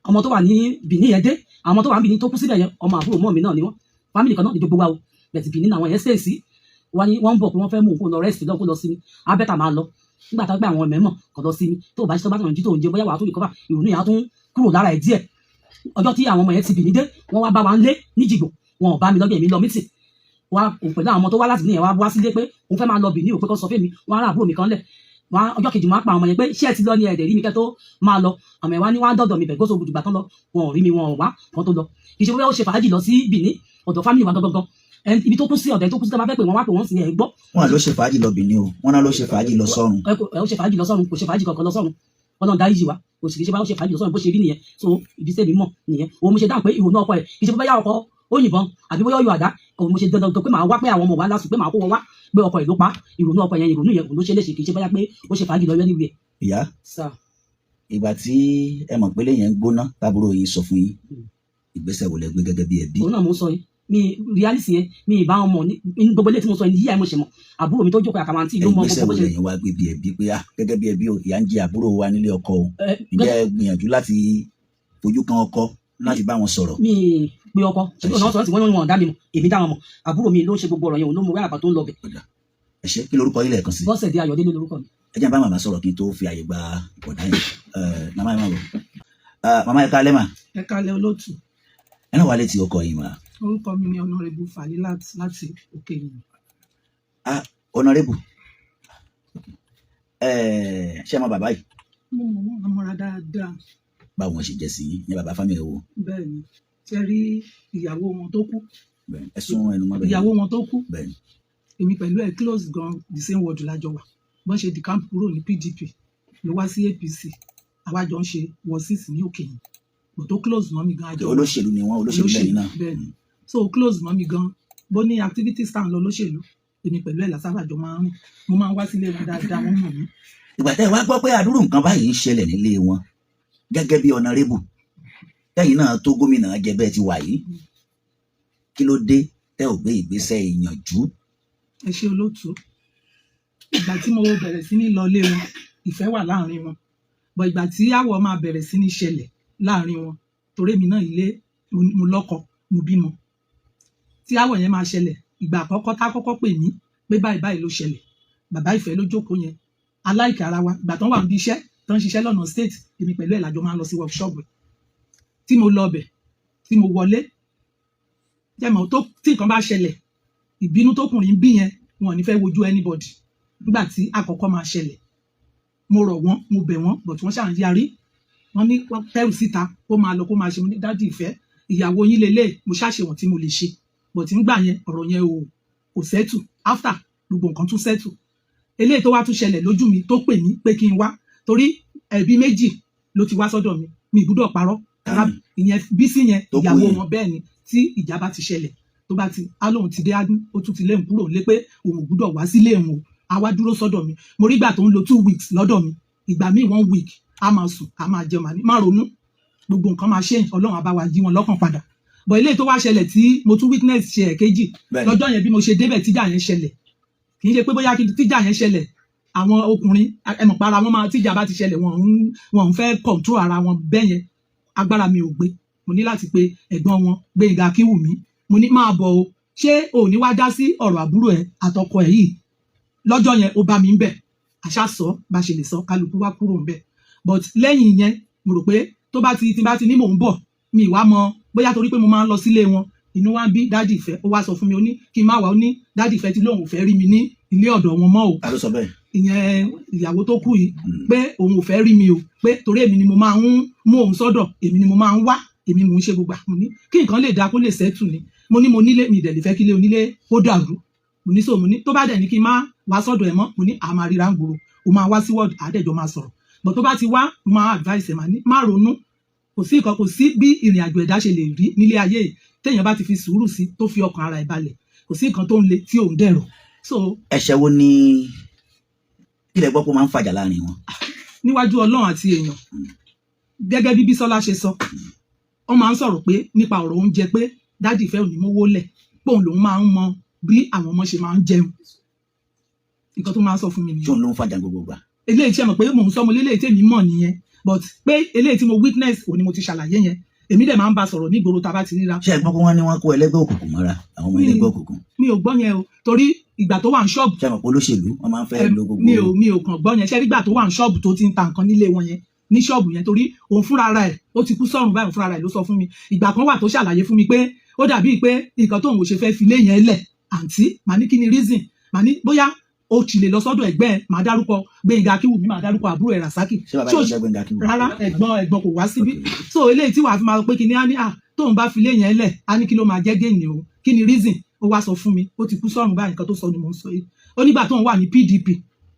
ọmọ tó wà ní Benin yẹn dé, àwọn ọmọ tó wà ní Benin tó kú síbẹ̀ yẹn, ọmọ àbúrò mọ́ mi náà ni wọ́n, family kan náà ní gbogbo wa o. Bẹ̀tì Benin náà àwọn yẹn ṣèèsì wọ́n ní wọ́n ń bọ̀ pé wọ́n fẹ́ mú òun kó lọ rest lọ, kó lọ sinmi, á better máa lọ. Nígbà tó gbé àwọn mẹ́mọ̀ kò lọ sinmi, tó bá ṣe tó bá tàn jí tó ń jẹ, bóyá wàá tó recover, ìrònú yẹn á tún kúrò lára ẹ̀ díẹ̀. Ọjọ́ tí àwọn ọmọ yẹn ti Benin dé, wọ́n wá bá wa ń lé níjìgbò, wọn ò bá mi lọ́jọ́ èmi lọ meeting wá. Òun pẹ̀lú àwọn ọmọ tó wá láti Benin yẹn wá wá sílé pé òun fẹ́ máa lọ Benin, òun pé kó sọ fún mi. Wọ́n á rà àbúrò mi kan lẹ̀ wọ́n. Ọjọ́ kejì wọn á pa àwọn ọmọ yẹn pé ṣé ẹ ti lọ ní ẹ̀ẹ́dẹ̀ rí mi kẹ́ tó máa lọ. Àmọ́ ẹ̀ wá ní wọ́n á dọ̀dọ̀ mi bẹ̀ gbóso gbùdùgbà tán lọ, wọn ò rí mi, wọn ò wá kan tó lọ. Kì í ṣe bóyá ó ṣe fàájì lọ sí Benin, ọ̀dọ̀ family wa gangan, ibi tó kú sí, ọ̀dẹ̀ tó kú sí, tó bá fẹ́ pè wọ́n wá pè wọ́n sì ẹ̀ gbọ́. Wọn ló ṣe fàájì lọ Benin o, wọn náà ló ṣe fàájì lọ sọ́run. Ẹ ó ṣe fàájì lọ sọ́run, kò ṣe fàájì kankan lọ sọ́run, Ọlọ́run dáríjì wa. Kò sì kì í ṣe bá ó ṣe fàájì lọ sọ́run, bó ṣe rí nìyẹn. So ibi sẹ́mi mọ̀ nìyẹn. Òun mo ṣe dáhùn pé ìrònú ọkọ ẹ̀, kì í ṣe bóyá ọkọ ó yìnbọn àbí bóyá ó yọ àdá. Òun mo ṣe dandan pé màá wá pé àwọn ọmọ wa lásùn pé màá kó wọn wá pé ọkọ ẹ̀ ló pa. Ìrònú ọkọ yẹn, ìrònú yẹn òun ló ṣe léṣe, kì í ṣe bóyá pé ó ṣe fàájì lọ yọ níwèé. Ìyá, sà. Ìgbà tí ẹ mọ̀ pé lẹ́yìn ń gbóná, tábúrò yín sọ fún yín, ìgbésẹ̀ wo lẹ gbé gẹ́gẹ́ bí ẹbí? Òun náà mo sọ yìí, mi reality yẹn, mi ì bá wọn mọ̀ ní gbogbo ilé tí mo sọ yìí, yíyá mo ṣe mọ̀ àbúrò mi tó jókòó àkàmà àǹtí ló mọ Ìgbésẹ̀ gbogbo wo bó ṣe. lẹ́yìn wá gbé bí ẹbí pé ah, gẹ́gẹ́ bí ẹbí o, ìyá ń jẹ àbúrò wa nílé ọkọ o? Ẹ, Ǹjẹ́ ẹ gbìyànjú láti fojú kan ọkọ láti bá wọn sọ̀rọ̀? Mi pe ọkọ ṣe bí ọ̀nà sọ̀rọ̀ tí wọ́n ní wọn dá mi mọ̀, èmi dá wọn mọ̀. Àbúrò mi ló ń ṣe gbogbo ọ̀rọ̀ yẹn, òun ló mọ wíwá àbá tó ń lọ bẹ̀. Ẹ ṣe. Kí lorúkọ yín lẹ́ẹ̀kan sí? Bọ́sẹ̀dé Ayọ̀délé lórúkọ mi. Ẹ jẹ́ n bá màmá sọ̀rọ̀ kí n tó fi àyè gba ìbọ̀dá yẹn. Ẹ màmá, yẹn má bọ̀. Màmá, ẹ káalẹ́ mà. Ẹ kálẹ́, olóòtú. Ẹ náà wà létí ọkọ yìí mà. Orúkọ mi ni Honourable Falilat láti Òkè Ìyìn. Ah, Honourable, ẹ ṣé ẹ mọ bàbá yìí? Mo mọ̀ wọ́n, amọ̀ra dáadáa. Báwo wọn ṣe jẹ́ sí yín ní bàbá fámìlì wo? Bẹ́ẹ̀ ni, ṣe rí ìyàwó wọn tó kú. Bẹ́ẹ̀ni, ẹ sún ẹnu mọ́ bẹ́ẹ̀. Ìyàwó wọn tó kú, Bẹ́ẹ̀ni. èmi pẹ̀lú ẹ̀ close gan, the same ward lájọ wà. Bọ́n ṣe decamp kúrò ní PDP ló wá sí APC, àwa jọ ń ṣe ward 6 ní Òkè Ìyìn, bò tó close mọ́ mi gan, àjọ wà. Olóṣèlú ni wọn, olóṣèlú lẹ́yìn náà. Bẹ́ẹ̀ ni, so close mọ́ mi gan, bó ní activities tá à ń lọ lóṣèlú, èmi pẹ̀lú ẹ̀ làsábà jọ máa ń rìn. Mo máa ń wá sílé wọn dáadáa, wọ́n mọ̀ mí. Ìgbà tẹ́ ẹ wá gbọ́ pé àdúrò nǹkan báyìí ń ṣẹlẹ̀ nílé wọn, gẹ́gẹ́ bí Honourable tẹ́yìn náà tó gómìnà jẹ bẹ́ẹ̀ ti wà yìí, kí ló dé tẹ́ ò gbé ìgbésẹ̀ ìyànjú? Ẹ ṣe, olóòtú. Ìgbà tí mo bẹ̀rẹ̀ sí ní lọ ilé wọn, ìfẹ́ wà láàrin wọn bọ̀. Ìgbà tí àwọ̀ máa bẹ̀rẹ̀ sí ní ṣẹlẹ̀ láàrin wọn, torí èmi náà ilé mo lọ́kọ, mo bímọ, tí àwọ̀ yẹn máa ṣẹlẹ̀, ìgbà àkọ́kọ́ tá kọ́kọ́ pè mí pé báyìí báyìí ló ṣẹlẹ̀, bàbá ìfẹ́ ló jókòó yẹn, aláìkè ara wa. Ìgbà tán wà níbi iṣẹ́ tán ń ṣiṣẹ́ lọ́nà state, èmi pẹ̀lú ẹ̀ lájọ máa ń lọ sí workshop ẹ̀. Tí mo lọ bẹ̀, tí mo wọlé, jẹ́mọ̀ tó tí nǹkan bá ṣẹlẹ̀, ìbínú tókùnrin bí yẹn, wọn ò ní fẹ́ wojú anybody. Nígbà tí àkọ́kọ́ máa ṣẹlẹ̀, mo rọ̀ wọ́n, mo bẹ̀ wọ́n, but wọ́n ṣáà ń yarí. Wọ́n ní wọ́n kẹ́rù síta, kó máa lọ, kó máa ṣe. Mo ní, "Daddy ìfẹ́, ìyàwó yín lélẹ̀." Mo ṣàṣe wọ̀n tí mo lè ṣe, but nígbà yẹn ọ̀rọ̀ yẹn ò kò settle. After, gbogbo nǹkan tún settle. Eléyìí tó wá tún ṣẹlẹ̀ lójú mi, tó pè mí pé kí n wá, torí ẹbí méjì ló ti wá sọ́dọ̀ mi, mi ìgbúdọ̀ parọ́. Ìyẹn Bísí yẹn, Tó kú ìyàwó yẹn. wọn. Bẹ́ẹ̀ ni, tí ìjà bá ti ṣẹlẹ̀, tó bá ti á lóun ti dé, á ó tún ti léun kúrò lé pé òun ò gbúdọ̀ wá sílé òun o, á wá dúró sọ́dọ̀ mi. Mo rí ìgbà tó ń lo 2 weeks lọ́dọ̀ mi, ìgbà míì one week, á máa sùn, á máa jẹun. Màá ní má ronú, gbogbo nǹkan máa ṣe, Ọlọ́run á bá wa yí wọn lọ́kàn padà. Bọ̀ eléyìí tó wá ṣẹlẹ̀ tí mo tún witness ṣe ẹ̀kejì, lọ́jọ́ yẹn bí mo ṣe débẹ̀ tíjà yẹn ṣẹlẹ̀, kì í ṣe pé bóyá tíjà yẹn ṣẹlẹ̀, àwọn ọkùnrin, ẹ mọ̀ para wọn máa, tíjà bá ti ṣẹlẹ̀, wọ́n ń fẹ́ control ara wọn bẹ́ẹ̀ yẹn. Agbára mi ò gbé. Mo ní láti pe ẹ̀gbọ́n wọn, Gbénga Akínwùmí. Mo ní, máa bọ̀ o, ṣé o ò ní wá dá sí ọ̀rọ̀ àbúrò ẹ̀ àtọkọ ẹ̀ yìí? Lọ́jọ́ yẹn, ó bá mi ń bẹ̀, àṣà sọ bá ṣe lè sọ, kálukú wá kúrò ń bẹ̀. But lẹ́yìn yẹn, mo rò pé tó bá ti tí bá ti ní mò ń bọ̀, mi ìwá mọ bóyá torí pé mo máa ń lọ sílé wọn, inú wa ń bí daddy Ìfẹ́. Ó wá sọ fún mi, ó ní kí n má wá, ó ní daddy Ìfẹ́ tí lóun ò fẹ́ rí mi ní ilé ọ̀dọ̀ wọn mọ́ o. Ta ló sọ bẹ́ẹ̀? Ìyẹn ìyàwó tó kú yìí, pé òun ò fẹ́ rí mi o, pé torí èmi ni mo máa ń mú òun sọ́dọ̀, èmi ni mo máa ń wá, èmi mò ń ṣe gbogbo àmọ́ ní kí nǹkan lè dáa, kó lè settle ni. Mo ní mo nílé mi, ìdẹ̀ lè fẹ́ kí ilé onílé kó dàrú. Mo ní so, mo ní tó bá dẹ̀ ní kí n má wá sọ́dọ̀ ẹ̀ mọ́, mo ní àá máa ríra ń gbòòrò, o máa wá sí wọ́ọ̀dù, àádẹ́jọ́ máa sọ̀rọ̀. But tó bá ti wá, mo máa advice ẹ̀, máa ní má ronú, kò sí nǹkan, kò sí bí ìrìn àjò ẹ̀dá ṣe lè rí nílé ayé yìí, téèyàn bá ti fi sùúrù sí, tó fi ọkàn ara ẹ̀ balẹ̀, kò sí nǹkan tó ń le tí òun dẹ̀rọ̀. So Ẹ̀ṣẹ̀ wo ni kílẹ̀ gbọ́ pé ó máa ń fàjà láàrin wọn? Níwájú Ọlọ́run àti èèyàn, gẹ́gẹ́ bí Bísọ́lá ṣe sọ, wọ́n máa ń sọ̀rọ̀ pé nípa ọ̀rọ̀ oúnjẹ, pé daddy Ìfẹ́ ò ní mówó lẹ̀, pé òun lòun máa ń mọ bí àwọn ọmọ ṣe máa ń jẹun. Nǹkan tó máa ń sọ fún mi Tí nìyẹn. òun ló ń fàjà gbogbo gbà? Eléyìí tí ẹ mọ̀ pé mò ń sọ mo léléyìí tèmi mọ̀ nìyẹn, but pé eléyìí tí mo witness, òun ni mo ti ṣàlàyé yẹn. Èmi dẹ̀ máa ń bá sọ̀rọ̀ nígboro tá a bá ti ríra. Ṣé ẹ gbọ́ pé wọ́n ní wọ́n kó ẹlẹ́gbẹ́ òkùnkùn mọ́ra, àwọn ọmọ ẹlẹ́gbẹ́ òkùnkùn? Mi ò gbọ́ yẹn o, torí ìgbà tó wà ní ṣọ́ọ̀bù Ṣé ẹ mọ̀ pé olóṣèlú wọ́n máa ń fẹ́ lo gbogbo Mi ò kàn gbọ́ yẹn. Ṣé nígbà tó wà ní ṣọ́ọ̀bù, tó ti ń ta nǹkan nílé wọn yẹn, ní ṣọ́ọ̀bù yẹn, torí òun fúnra ara ẹ̀, ó ti kú sọ́run báyìí, òun fúnra ara ẹ̀ ló sọ fún mi. Ìgbà kan wà tó ṣàlàyé fún mi pé ó dàbíi pé nǹkan tóun ò ṣe fẹ́ fi lé yẹn lẹ̀. Àǹtí, màá ní kí ni reason? Màá ní bóyá ó ti lè lọ sọ́dọ̀ ẹ̀gbẹ́ ẹ̀, màá dárúkọ Gbẹ̀ngà Akínwùmí, màá dárúkọ àbúrò ẹ̀ Rasaki. Ṣé bàbá Ṣé yìí jẹ́ Gbẹ̀ngà Akínwùmí? Rárá, ẹ̀gbọ́n kò wá síbí. So eléyìí tí wàá fi máa sọ pé kí ni, á ní à tóun bá fi lé yẹn lẹ̀, á ní kí ló máa jẹ́ gain o, kí ni reason? Ó wá sọ fún mi, ó ti kú sọ́run báyìí, nǹkan tó sọ ni mò ń sọ yìí. Ó nígbà tóun wà ní PDP,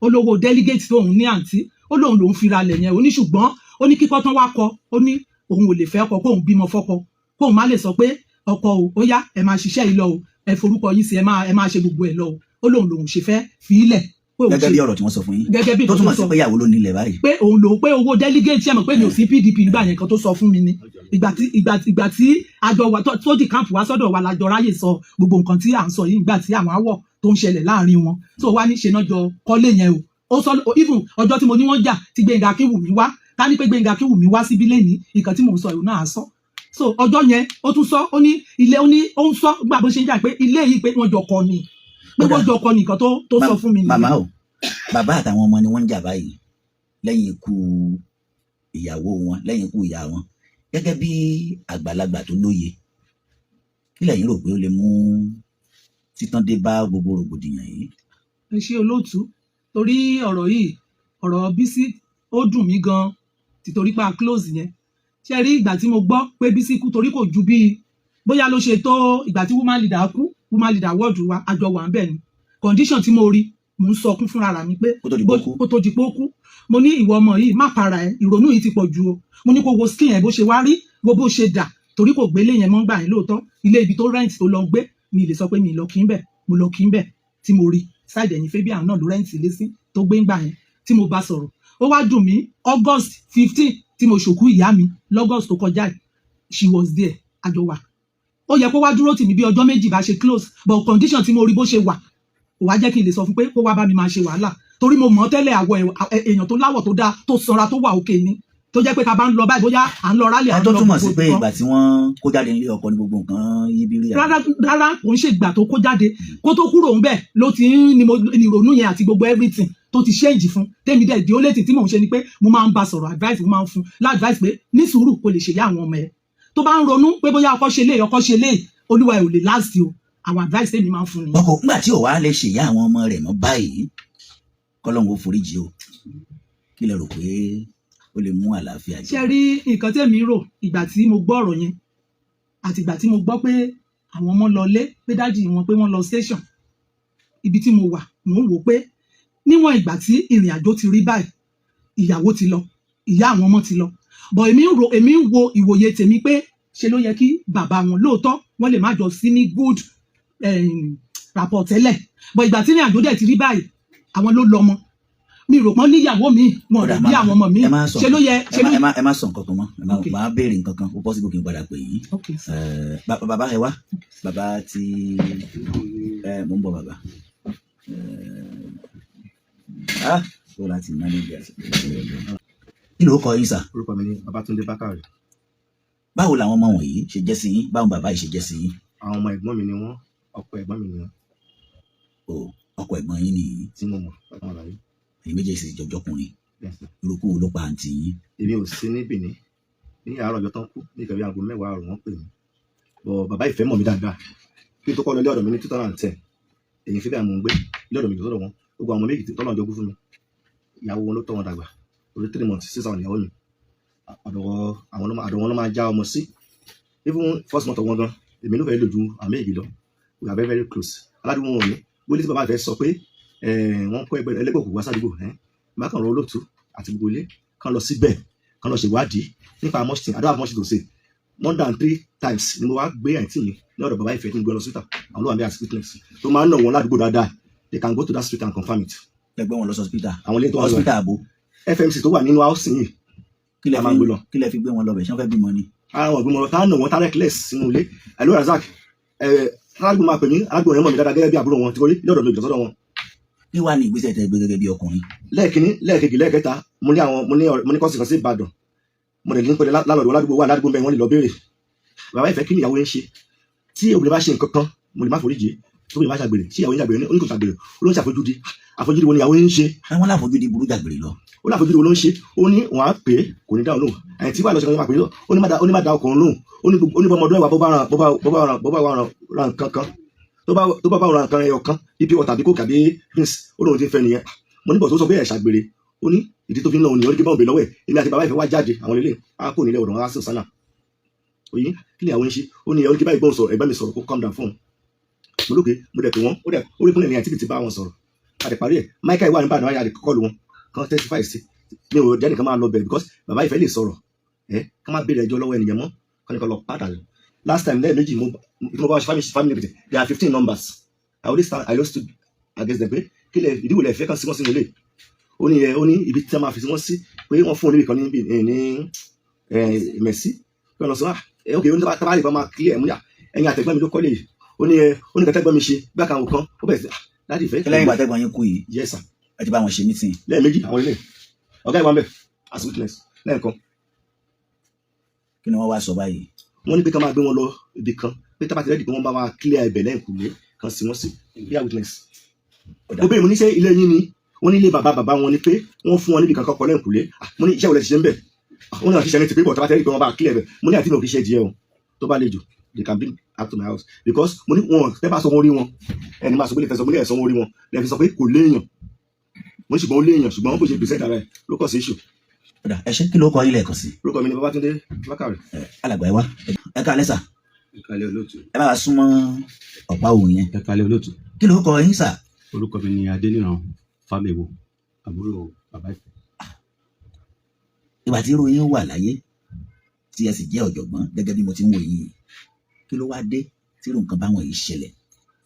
ó lówó delegate tóun ní, àǹtí, ó lóun lòún fira lẹ̀ yẹn. Ó ní ṣùgbọ́n ó ní kíkọ́ tán wá kọ, ó ní òun ò lè fẹ́ ọkọ kóun bímọ fọ́kọ, kóun má lè sọ pé ọkọ o, ó yá, ẹ máa ṣiṣẹ́ yìí lọ o, ẹ forúkọ yín sí, ẹ máa ṣe gbogbo ẹ lọ o. Ó lóun lòun ṣe fẹ́ fi í lẹ̀ pé òun Gẹ́gẹ́ ṣe bí ọ̀rọ̀ tí wọ́n sọ fún yín, gẹ́gẹ́ bí tó nǹkan túmọ̀ tó sí sọ pé ìyàwó ló nílẹ̀ báyìí. Pé òun lòun pé owó delegate, ṣe mọ̀ pé mi ò sí PDP nígbà yẹn, kan tó sọ fún mi ni ìgbà tí àjọ wa tó di camp wá sọ́dọ̀ wa, lájọ ráyè sọ gbogbo nǹkan tí à ń sọ yìí, ìgbà tí àwọn àwọ̀ tó ń ṣẹlẹ̀ láàrin wọn tó wá ní ṣe náà jọ kọ́lé yẹn o. Ó sọ even ọjọ́ tí mo ní wọ́n jà tí Gbẹ̀ngà Akínwùmí wá, ká ní pé Gbẹ̀ngà Akínwùmí wá síbí lẹ́ni, nǹkan tí mò ń sọ ìlú náà á sọ. So ọjọ́ yẹn, ó tún sọ, ó ní ilé, ó ní ó ń sọ gbà bó ṣe ń jà pé ilé yìí, pé wọ́n jọ kọ́ ni, pé Ó dà. wọ́n jọ kọ́ ni. Nǹkan tó sọ fún mi nìyẹn. Màmá o, bàbá àtàwọn ọmọ ni wọ́n ń jà báyìí lẹ́yìn ikú ìyàwó wọn, lẹ́yìn ikú ìyá wọn. Gẹ́gẹ́ bí àgbàlagbà tó lóye, kí lẹ̀yin rò pé ó lè mú títàn dé bá gbogbo rògbòdìyàn yìí? Ẹ ṣé olóòtú, torí ọ̀rọ̀ yìí, ọ̀rọ̀ Bísí, ó dùn mí gan, tìtorí pa close yẹn. Ṣe rí ìgbà tí mo gbọ́ pé Bísí kú, torí kò ju bíi bóyá ló ṣe tó ìgbà tí woman leader kú, woman leader wọ́ọ̀dù wa, àjọ wà ń bẹ̀ ni. Condition tí mo rí, mò ń sọkún fúnra ra mi pé Kó tó di pé ó kú. Kó tó di pé ó kú, mo ní ìwọ ọmọ yìí, má para ẹ, ìrònú yìí ti pọ̀ ju o. Mo ní kó wo skin ẹ, bó ṣe wá rí, wo bó ṣe dà, torí kò gbélé yẹn mọ́ gbà yẹn lóòótọ́. Ilé ibi tó rent tó lọ gbé, mi lè sọ pé mi lọ kí n bẹ̀, mo lọ kí n bẹ̀ tí mo rí side ẹ̀yìn Fabian náà ló rent ilé sí tó gbé ń gbà yẹn tí mo bá sọ̀rọ̀. Ó wá dùn mí, August 15 tí mo ṣòkú ìyá mi l'August tó kọjá yìí, she was there, àjọ wà. Ó yẹ kó wá dúró tì mí bí ọjọ́ 2 bá ṣe close, but condition tí mo rí bó ṣe wà kò wá jẹ́ kí n lè sọ fún pé kó wá bá mi máa ṣe wàhálà, torí mo mọ̀ ọ́ tẹ́lẹ̀, àwọ̀ èèyàn tó láwọ̀ tó dáa, tó sanra, tó wà òkè ni, tó jẹ́ pé ká bá ń lọ báyìí, bóyá à ń lọ rálẹ̀, à Ẹ ń tó lọ túmọ̀ sí gbogbo pé nǹkan. ìgbà tí wọ́n kó jáde nílé ọkọ ní gbogbo nǹkan yí bírí àbí? Rárá rárá, kò ń ṣe ìgbà tó kó jáde. Kó tó kúrò ńbẹ̀ ló ti ń ni mo ní ìrònú yẹn àti gbogbo everything tó ti change fún tèmi. Dẹ̀ di ó létí tí mò ń ṣe ni pé mo máa ń bá sọ̀rọ̀, advice mo máa ń fún l'advice pé ní sùúrù, kò lè ṣèyá àwọn ọmọ ẹ̀ tó bá ń ronú pé bóyá ọkọ ṣe léyìí, ọkọ ṣe léyìí, olúwa ẹ̀ ò lè last o. Àwọn advice tèmi máa ń fún nìyẹn. Ọkọ ńgbà tí ò wá lè ṣèyá àwọn ọmọ rẹ̀ mọ́ báyìí, kọ́lọ́hún ó foríjì o, kí lẹ rò pé ó lè mú àlàáfíà jẹ? Ṣe rí nǹkan tèmi rò, ìgbà tí mo gbọ́ ọ̀rọ̀ yẹn àti ìgbà tí mo gbọ́ pé àwọn ọmọ lọ lé, pé daddy wọn, pé wọ́n lọ station, ibi tí mo wà, mò ń wò pé níwọ̀n ìgbà tí ìrìn àjò ti rí báyìí, ìyàwó ti lọ, ìyá àwọn ọmọ ti lọ, but èmi ń ro, èmi ń wo ìwòye tèmi pé ṣe ló yẹ kí bàbá wọn, lóòótọ́ wọ́n lè má jọ sí ní good rapport tẹ́lẹ̀, but ìgbà tí ìrìn àjò dẹ̀ ti rí báyìí, àwọn ló lọ́mọ, mi rò pọ́n níyàwó mi, wọn ò Ó dà, bí àwọn ọmọ mi, ẹ má sọ ṣe ló yẹ ẹ ṣe má ló ẹ má sọ nǹkan kan mọ́, ẹ má Ok. máa béèrè nǹkan kan, ó possible kí n padà pè yín. Okay, sir. Bàbá ẹ wá, bàbá tí ẹ mò ń bọ̀, bàbá ah ó láti manage àsìkò. Kí ló kọ yín sà? Orúkọ mi ni Babátúndé Bákàrè. Báwo làwọn ọmọ wọ̀nyí ṣe jẹ́ sí yín? Báwọn bàbá yìí ṣe jẹ́ sí yín? Àwọn ọmọ ẹ̀gbọ́n mi ni wọ́n, ọkọ ẹ̀gbọ́n mi ni wọ́n. O ọkọ ẹ̀gbọ́n yín nìyí? Tí mo mọ̀ bàbá wọn láyé. Ẹ̀yin méjèèjì sì jọjọkùnrin? Yes, sir. Irúkú wo ló pa àǹtí yín? Èmi ò sí ní Benin ní àárọ̀ ọjọ́ tán kú. Ní ìkàwé aago 10 àárọ̀ wọ́n pè mí bọ̀. Bàbá ìfẹ́ mọ̀ mí dáadáa kí n tó kọ́ lọ ilé ọ̀dọ̀ mi ní 2010. Èyí fi bẹ́ẹ̀ mò ń gbé ilé ọ̀dọ̀ mi jù sọ́dọ̀ wọn. Gbogbo àwọn ọmọ méjì tọ́lọ̀ jogún fún mi, ìyàwó wọn ló tọ́ wọn dàgbà orí 3 months 6 hours. Ìyàwó mi, ọ̀dọ̀ àwọn ló máa ọ̀dọ̀ wọn ló máa já ọmọ sí. Even first month wọn gan, èmi ló fẹ́ lò ju àwọn méjì lọ. We are very very close. Aládùúgbò wọn ò ní wọlé tí bàbá ìfẹ́ sọ pé wọ́n kó ẹgbẹ́ ẹlẹ́gbẹ́ òkùnkùn wá sádùúgbò bákan rọ olóòtú àti gbogbo ilé kan lọ síbẹ̀, kan lọ ṣèwádìí nípa much thing. I don't have much to say. More than three times ni mo wá gbé àǹtí mi ní ọ̀dọ̀ bàbá ìfẹ́ tí mo gbé lọ síta. Àwọn ló wà ní as witness tó máa ń nà wọ́n ládùúgbò dáadáa. They can go to that street and confirm it. Ẹ gbé wọn lọ sí hospital? Àwọn ilé tó wà lọ. Hospital àbò? FMC tó wà nínú house yìí. Kí lẹ A máa fi gbé lọ. Kí lẹ fi gbé wọn lọ bẹ̀? Ṣé wọ́n fẹ́ bímọ ni? Àwọn ọ̀gbìn mọ̀ tá a nà wọ́n tá reckless sínú ilé. Hello Razak, ẹ̀ aládùúgbò máa pè mí. Aládùúgbò yẹn mọ̀ mí dáadáa gẹ́gẹ́ bí àbúrò wọn tí kò rí ilé ọ̀dọ̀ mi ìjọ sọ́dọ̀ wọn. Kí wàá ní ìgbésẹ̀ tẹ́ gbé gẹ́gẹ́ bí ọkùnrin? Lẹ́ẹ̀kínní, lẹ́ẹ̀kejì, lẹ́ẹ̀kẹta, mo ní àwọn mo ní ọ̀rẹ́- mo ní cousin kan sí Ìbàdàn. Mo dẹ̀ ní pẹ̀lú lálọ́ọ̀dù wọn ládùúgbò wà ládùúgbò bẹ́ẹ̀, wọ́n lè lọ béèrè bàbá ìfẹ́ kí ni ìyàwó yẹn ṣe. Tí obìnrin bá ṣe nǹkan kan, mo lè má foríjì. Tó obìnrin bá ṣàgbèrè, tí ìyàwó yẹn ṣàgbèrè, ó ní kò ṣàgbèrè, ó ló ń ṣàfojúdi. Àfojúdi wo ni ìyàwó yẹn ń ṣe? Àwọn aláfojúdi burú jàgbèrè lọ. Ó ní àfojúdi wo ló ń ṣe? Ó ní wọn á pè é, kò ní dáhùn lóhùn. Ẹ̀yìn tí wàá lọ ṣe kan máa pè é, ó ní má da ọkùnrin lóhùn. Ó ní ó ní bọ́mọdún ẹ̀wà bó bá ra nǹkan kan, tó bá bá ra nǹkan ẹyọ kan bíi pure tàbí coke àbí drinks, ó lóun ti fẹ́ nìyẹn. Mo ní bọ̀ tó sọ pé ẹ̀ ṣàgbèrè, ó ní ìdí tó fi ń lọ òun nìyẹn. Ó ní kí báwọn bèèrè lọ́wọ́ ẹ̀. Èmi àti bàbá ìfẹ́ wá jáde, àwọn ilé á kò nílé ọ̀dọ̀ wọn á sí ọ̀sánà oyin. Kí ni àwọn ń ṣe? Ó ní ẹ̀ ó ní kí báyìí gbọ́n sọ̀rọ̀, ẹ̀gbọ́n mi sọ̀rọ̀, kó calm down fún un. Mo lókè mo dẹ̀ pé wọ́n ó dẹ̀ ó rí kúnlẹ̀ ní àti ti bá wọn sọ̀rọ̀. A dẹ̀ parí ẹ̀. Michael wà nígbà náà, a dẹ̀ kọ́ọ̀lù wọn kan testify sí mi. Ò jẹ́ nìkan máa lọ bẹ̀ because bàbá ìfẹ́ lè sọ̀rọ̀ ẹ̀ ká má béèrè ẹjọ́ lọ́wọ́ ẹnìyẹn mọ́ kọ́ ni kọ́ lọ padà. Last time lẹ́ẹ̀mejì mo bá wọn ṣe family meeting. There are 15 numbers. I always stood against them pé kí lẹ ìdíwò lẹ fẹ́ kàn sí wọn sínú ilé. Ó ní ẹ ó ní ibi tí a máa fi sí wọn sí pé wọ́n fún oníbì kan níbi ní ẹ mẹ̀sí pé wọ́n lọ sọ ah ẹ ok. Ó ní tábà lè bá máa clear mú yà ẹ̀yin àtẹ̀gbọ́n mi ló kọ́lé yìí. Ó ní ẹ ó ní kẹtẹ́gbọ́n mi ṣe bá kan kan ó bẹ̀rẹ̀ sí ah láti ìfẹ́. Kí lẹ́yìn ìgbà tẹ́gbọ́n yín kú yìí? Yes sir. Ẹ ti bá wọn ṣe meeting? Lẹ́ẹ̀mejì, àwọn ilé ọ̀gá ìwà ń bẹ̀ as witness lẹ́ẹ̀kan. Kí ni wọ́n wá sọ báyìí? Wọ́n ní pé ká máa gbé wọn lọ ibì kan pé tábà ti ready pé wọ́n bá wa clear ibẹ̀ lẹ́yìnkùlé kan sí wọ́n sí bí i witness. Ó dà. Mo béèrè, mo ní ṣé ilé yín ni? Wọ́n ní ilé bàbá bàbá wọn ni pé wọ́n fún wọn níbi kan kọ́kọ́ lẹ́yìnkùlé. Ah, mo ní iṣẹ́ wo lẹ ti ṣe ń bẹ̀? Ah, wọ́n náà fi ṣe ní ti pé bọ̀ tábà ti ready pé wọ́n bá clear ibẹ̀. Mo ní àti mi ò kì í ṣe díẹ̀ o tó bá le jù, they can bring up to my house because mo ní wọn tẹ́ bá sọ wọn orí wọn ẹni máa sọ pé lè fẹ́ sọ. Mo ní ẹ̀sán wọn orí wọn lè fi sọ pé kò léèyàn. Mo ní ṣùgbọ́n ó léèyàn, ṣùgbọ́n bó ṣe present ara ẹ̀ ló kọ̀ sí issue. Ó dà, ẹ ṣé. Kí ló kọ ilé ẹ̀kọ́ sí? Orúkọ mi ni Babátúndé Bákàrẹ̀. Ẹ, alàgbà, ẹ wá. Ẹ káalẹ́ sà. Ẹ káalẹ́ olóòtú. Ẹ bá wa súnmọ́ ọ̀pá òun yẹn. Ẹ káalẹ́ olóòtú. Kí ló kọ yín sà? Orúkọ mi ni Adéníran Fámẹ́wò, àbúrò bàbá ìfẹ́. Ìgbà tí irú yín wà láyé tí ẹ sì jẹ́ ọ̀jọ̀gbọ́n gẹ́gẹ́ bí mo ti ń wò yín, kí ló wá dé tí irú nǹkan báwọn yìí ṣẹlẹ̀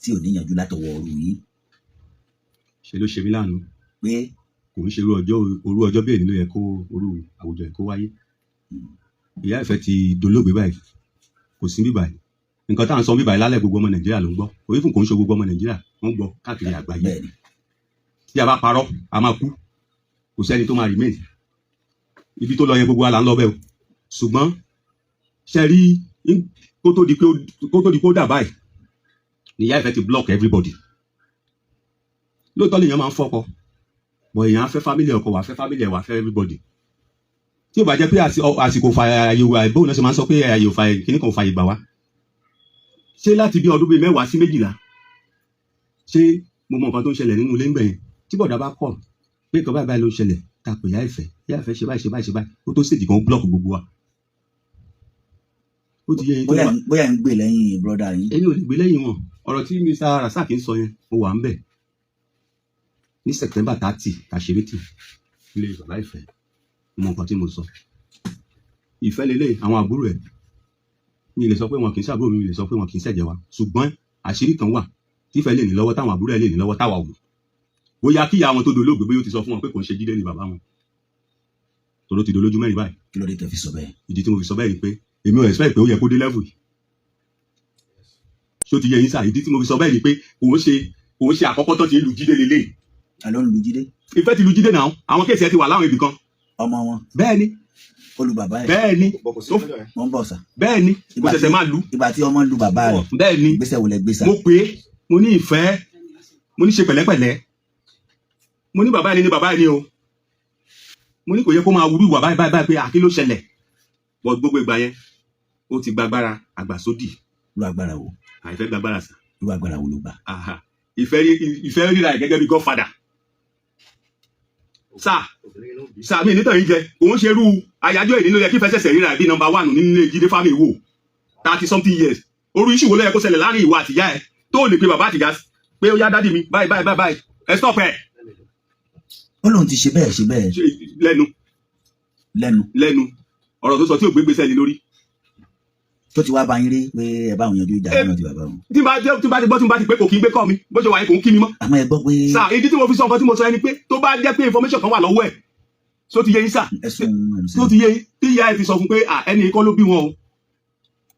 tí ò níyanjú látọwọ́ ọrú yín? Ṣe ló ṣe mí láàánú pé kò ń ṣe irú ọjọ́ orú ọjọ́ bí èyí ló yẹ kó orú àwùjọ yìí kó wáyé. Ìyá ìfẹ́ ti dolóògbé báyìí, kò sí bíbáyìí. Nǹkan tá à ń sọ bíbáyìí lálẹ́, gbogbo ọmọ Nàìjíríà ló ń gbọ́. Òye fún kò ń ṣe gbogbo ọmọ Nàìjíríà, wọ́n ń gbọ́ káàkiri àgbáyé. Tí a bá parọ́, a máa kú, kò sẹ́ni tó máa remain. Ibi tó lọ yẹn, gbogbo wa là ń lọ bẹ́ẹ̀ o. Ṣùgbọ́n ṣe rí, kó tó di pé ó dà báyìí ni ìyá ìfẹ́ ti block everybody. Lóòótọ́ lèèyàn máa ń fọ́kọ bọ̀, èèyàn á fẹ́ family ọkọ, wà fẹ́ family ẹ̀, wà fẹ́ everybody. Tí ó bá jẹ́ pé àsìkò fa àyè wà, bóun náà ṣe máa ń sọ pé àyè ò fa kíní kan ò fa ìgbà wá. Ṣé láti bí ọdún bíi 10 sí 12, ṣé mo mọ nǹkan tó ń ṣẹlẹ̀ nínú ilé ń bẹ̀ yẹn? Tí bọ̀dá bá kọ̀ pé nǹkan báyìí báyìí ló ń ṣẹlẹ̀, ta pè ìyá ìfẹ́, ìyá ìfẹ́ ṣe báyìí, ṣe báyìí, ṣe báyìí, ó tó stage kan, ó block gbogbo wa. Ó ti yé yín tó Bóyá bá bóyá ń gbé lẹ́yìn brother yín. Èmi ò lè gbé lẹ́yìn wọn. Ọ̀rọ̀ tí Mr. Rasaq ń sọ yẹn, mo wà ń bẹ̀ ní September 30 ta ṣe meeting ilé bàbá ìfẹ́. Mo mọ nǹkan tí mo sọ. Ìfẹ́ lélẹ̀, àwọn àbúrò ẹ̀, mi lè sọ pé wọn kì í ṣàbúrò mi, mi lè sọ pé wọn kì í ṣẹ̀jẹ̀ wa, ṣùgbọ́n àṣírí kan wà tí ìfẹ́ lè ní lọ́wọ́, táwọn àbúrò ẹ̀ lè ní lọ́wọ́, táwa ò mọ̀. Bóyá kíyà wọn tó dolóògbé, bóyá ó ti sọ fún wọn pé kò ń ṣe Jídé ni bàbá wọn, tòró ti dolójú mẹ́rin báyìí. Kí ló dé tẹ́ fi sọ bẹ́ẹ̀? Ìdí tí mo fi sọ bẹ́ẹ̀ ni pé èmi ò expect pé ó yẹ kó dé level yìí. Ṣó ti yẹ yín sà? Ìdí tí mo fi sọ bẹ́ẹ̀ ni pé kò ń ṣe àkọ́kọ́ tó ti ń lu Jídé lélẹ̀. Ta ló ń lu Jídé? Ìfẹ́ ti lu Jídé náà. Àwọn case ẹ ti wà láwọn ibì kan. Ọmọ wọn? Bẹ́ẹ̀ ni. Ó lu bàbá ẹ̀? Bẹ́ẹ̀ ni. Bọ̀ kò sí Tó- lọ́jọ́ yẹn. Mo ń bọ̀ sà. Bẹ́ẹ̀ ni, kò Ìgbà tí- ṣẹ̀ṣẹ̀ máa lu. Ìgbà tí ọmọ lu bàbá rẹ̀, Bẹ́ẹ̀ ni. ìgbésẹ̀ wo lẹ gbé sà? Mo pè é, mo ní ìfẹ́, mo ní ṣe pẹ̀lẹ́pẹ̀lẹ́, mo ní bàbá ẹni ní bàbá ẹni o, mo ní kò yẹ kó máa wúrú ìwà báyìí báyìí báyìí, pé àkí ló ṣẹlẹ̀? Bọ́ gbogbo ìgbà yẹn, ó ti gbàgbára àgbàsódì. Irú agbára wo? Àìfẹ́ gbàgbára sà. Irú agbára wo ló gbà? Aha. Ìfẹ́ ìfẹ́ ríra ẹ̀ gẹ́gẹ́ bí godfather sà. Sà, mi nítorí jẹ òun ṣerú àyájọ́ ìní ló yẹ kí fẹ́ ṣẹ̀ṣẹ̀ ríra ẹ̀ bí number one nínú ilé Jídé Fámíwò 30 something years. Orí issue wo ló yẹ kó ṣẹlẹ̀ láàrin ìwọ àtìyá ẹ̀ tó lè pe bàbá àtìyá pé ó yá, daddy mi, báyìí báyìí báyìí báyìí, ẹ stop ẹ̀? Ó lóun ti ṣe bẹ́ẹ̀, ṣe bẹ́ẹ̀. Ṣe lẹ́nu. Lẹ́nu. Lẹ́nu ọ̀rọ̀ tó sọ tí ò gbégbé sẹ́ni lórí. Tó ti wá bá yín rí pé ẹ bá òun yanjú ìjà lọ́nà ti bàbá òun? Tí bá ti gbọ́, tí bá ti pé, kò kí ń gbé kọ́ mi. Bó ṣe wà yẹn, kò ń kí mi mọ́. Àmọ́ ẹ gbọ́ pé Sà, ìdí tí mo fi sọ nǹkan tí mo sọ ẹni pé tó bá jẹ́ pé information kan wà lọ́wọ́ ẹ̀, tó ti yé yín sà? Ẹ̀sùn ẹnu Tó ti yé yín, tí ìyá ẹ fi sọ fún pé à ẹni kọ́ ló bí wọn o,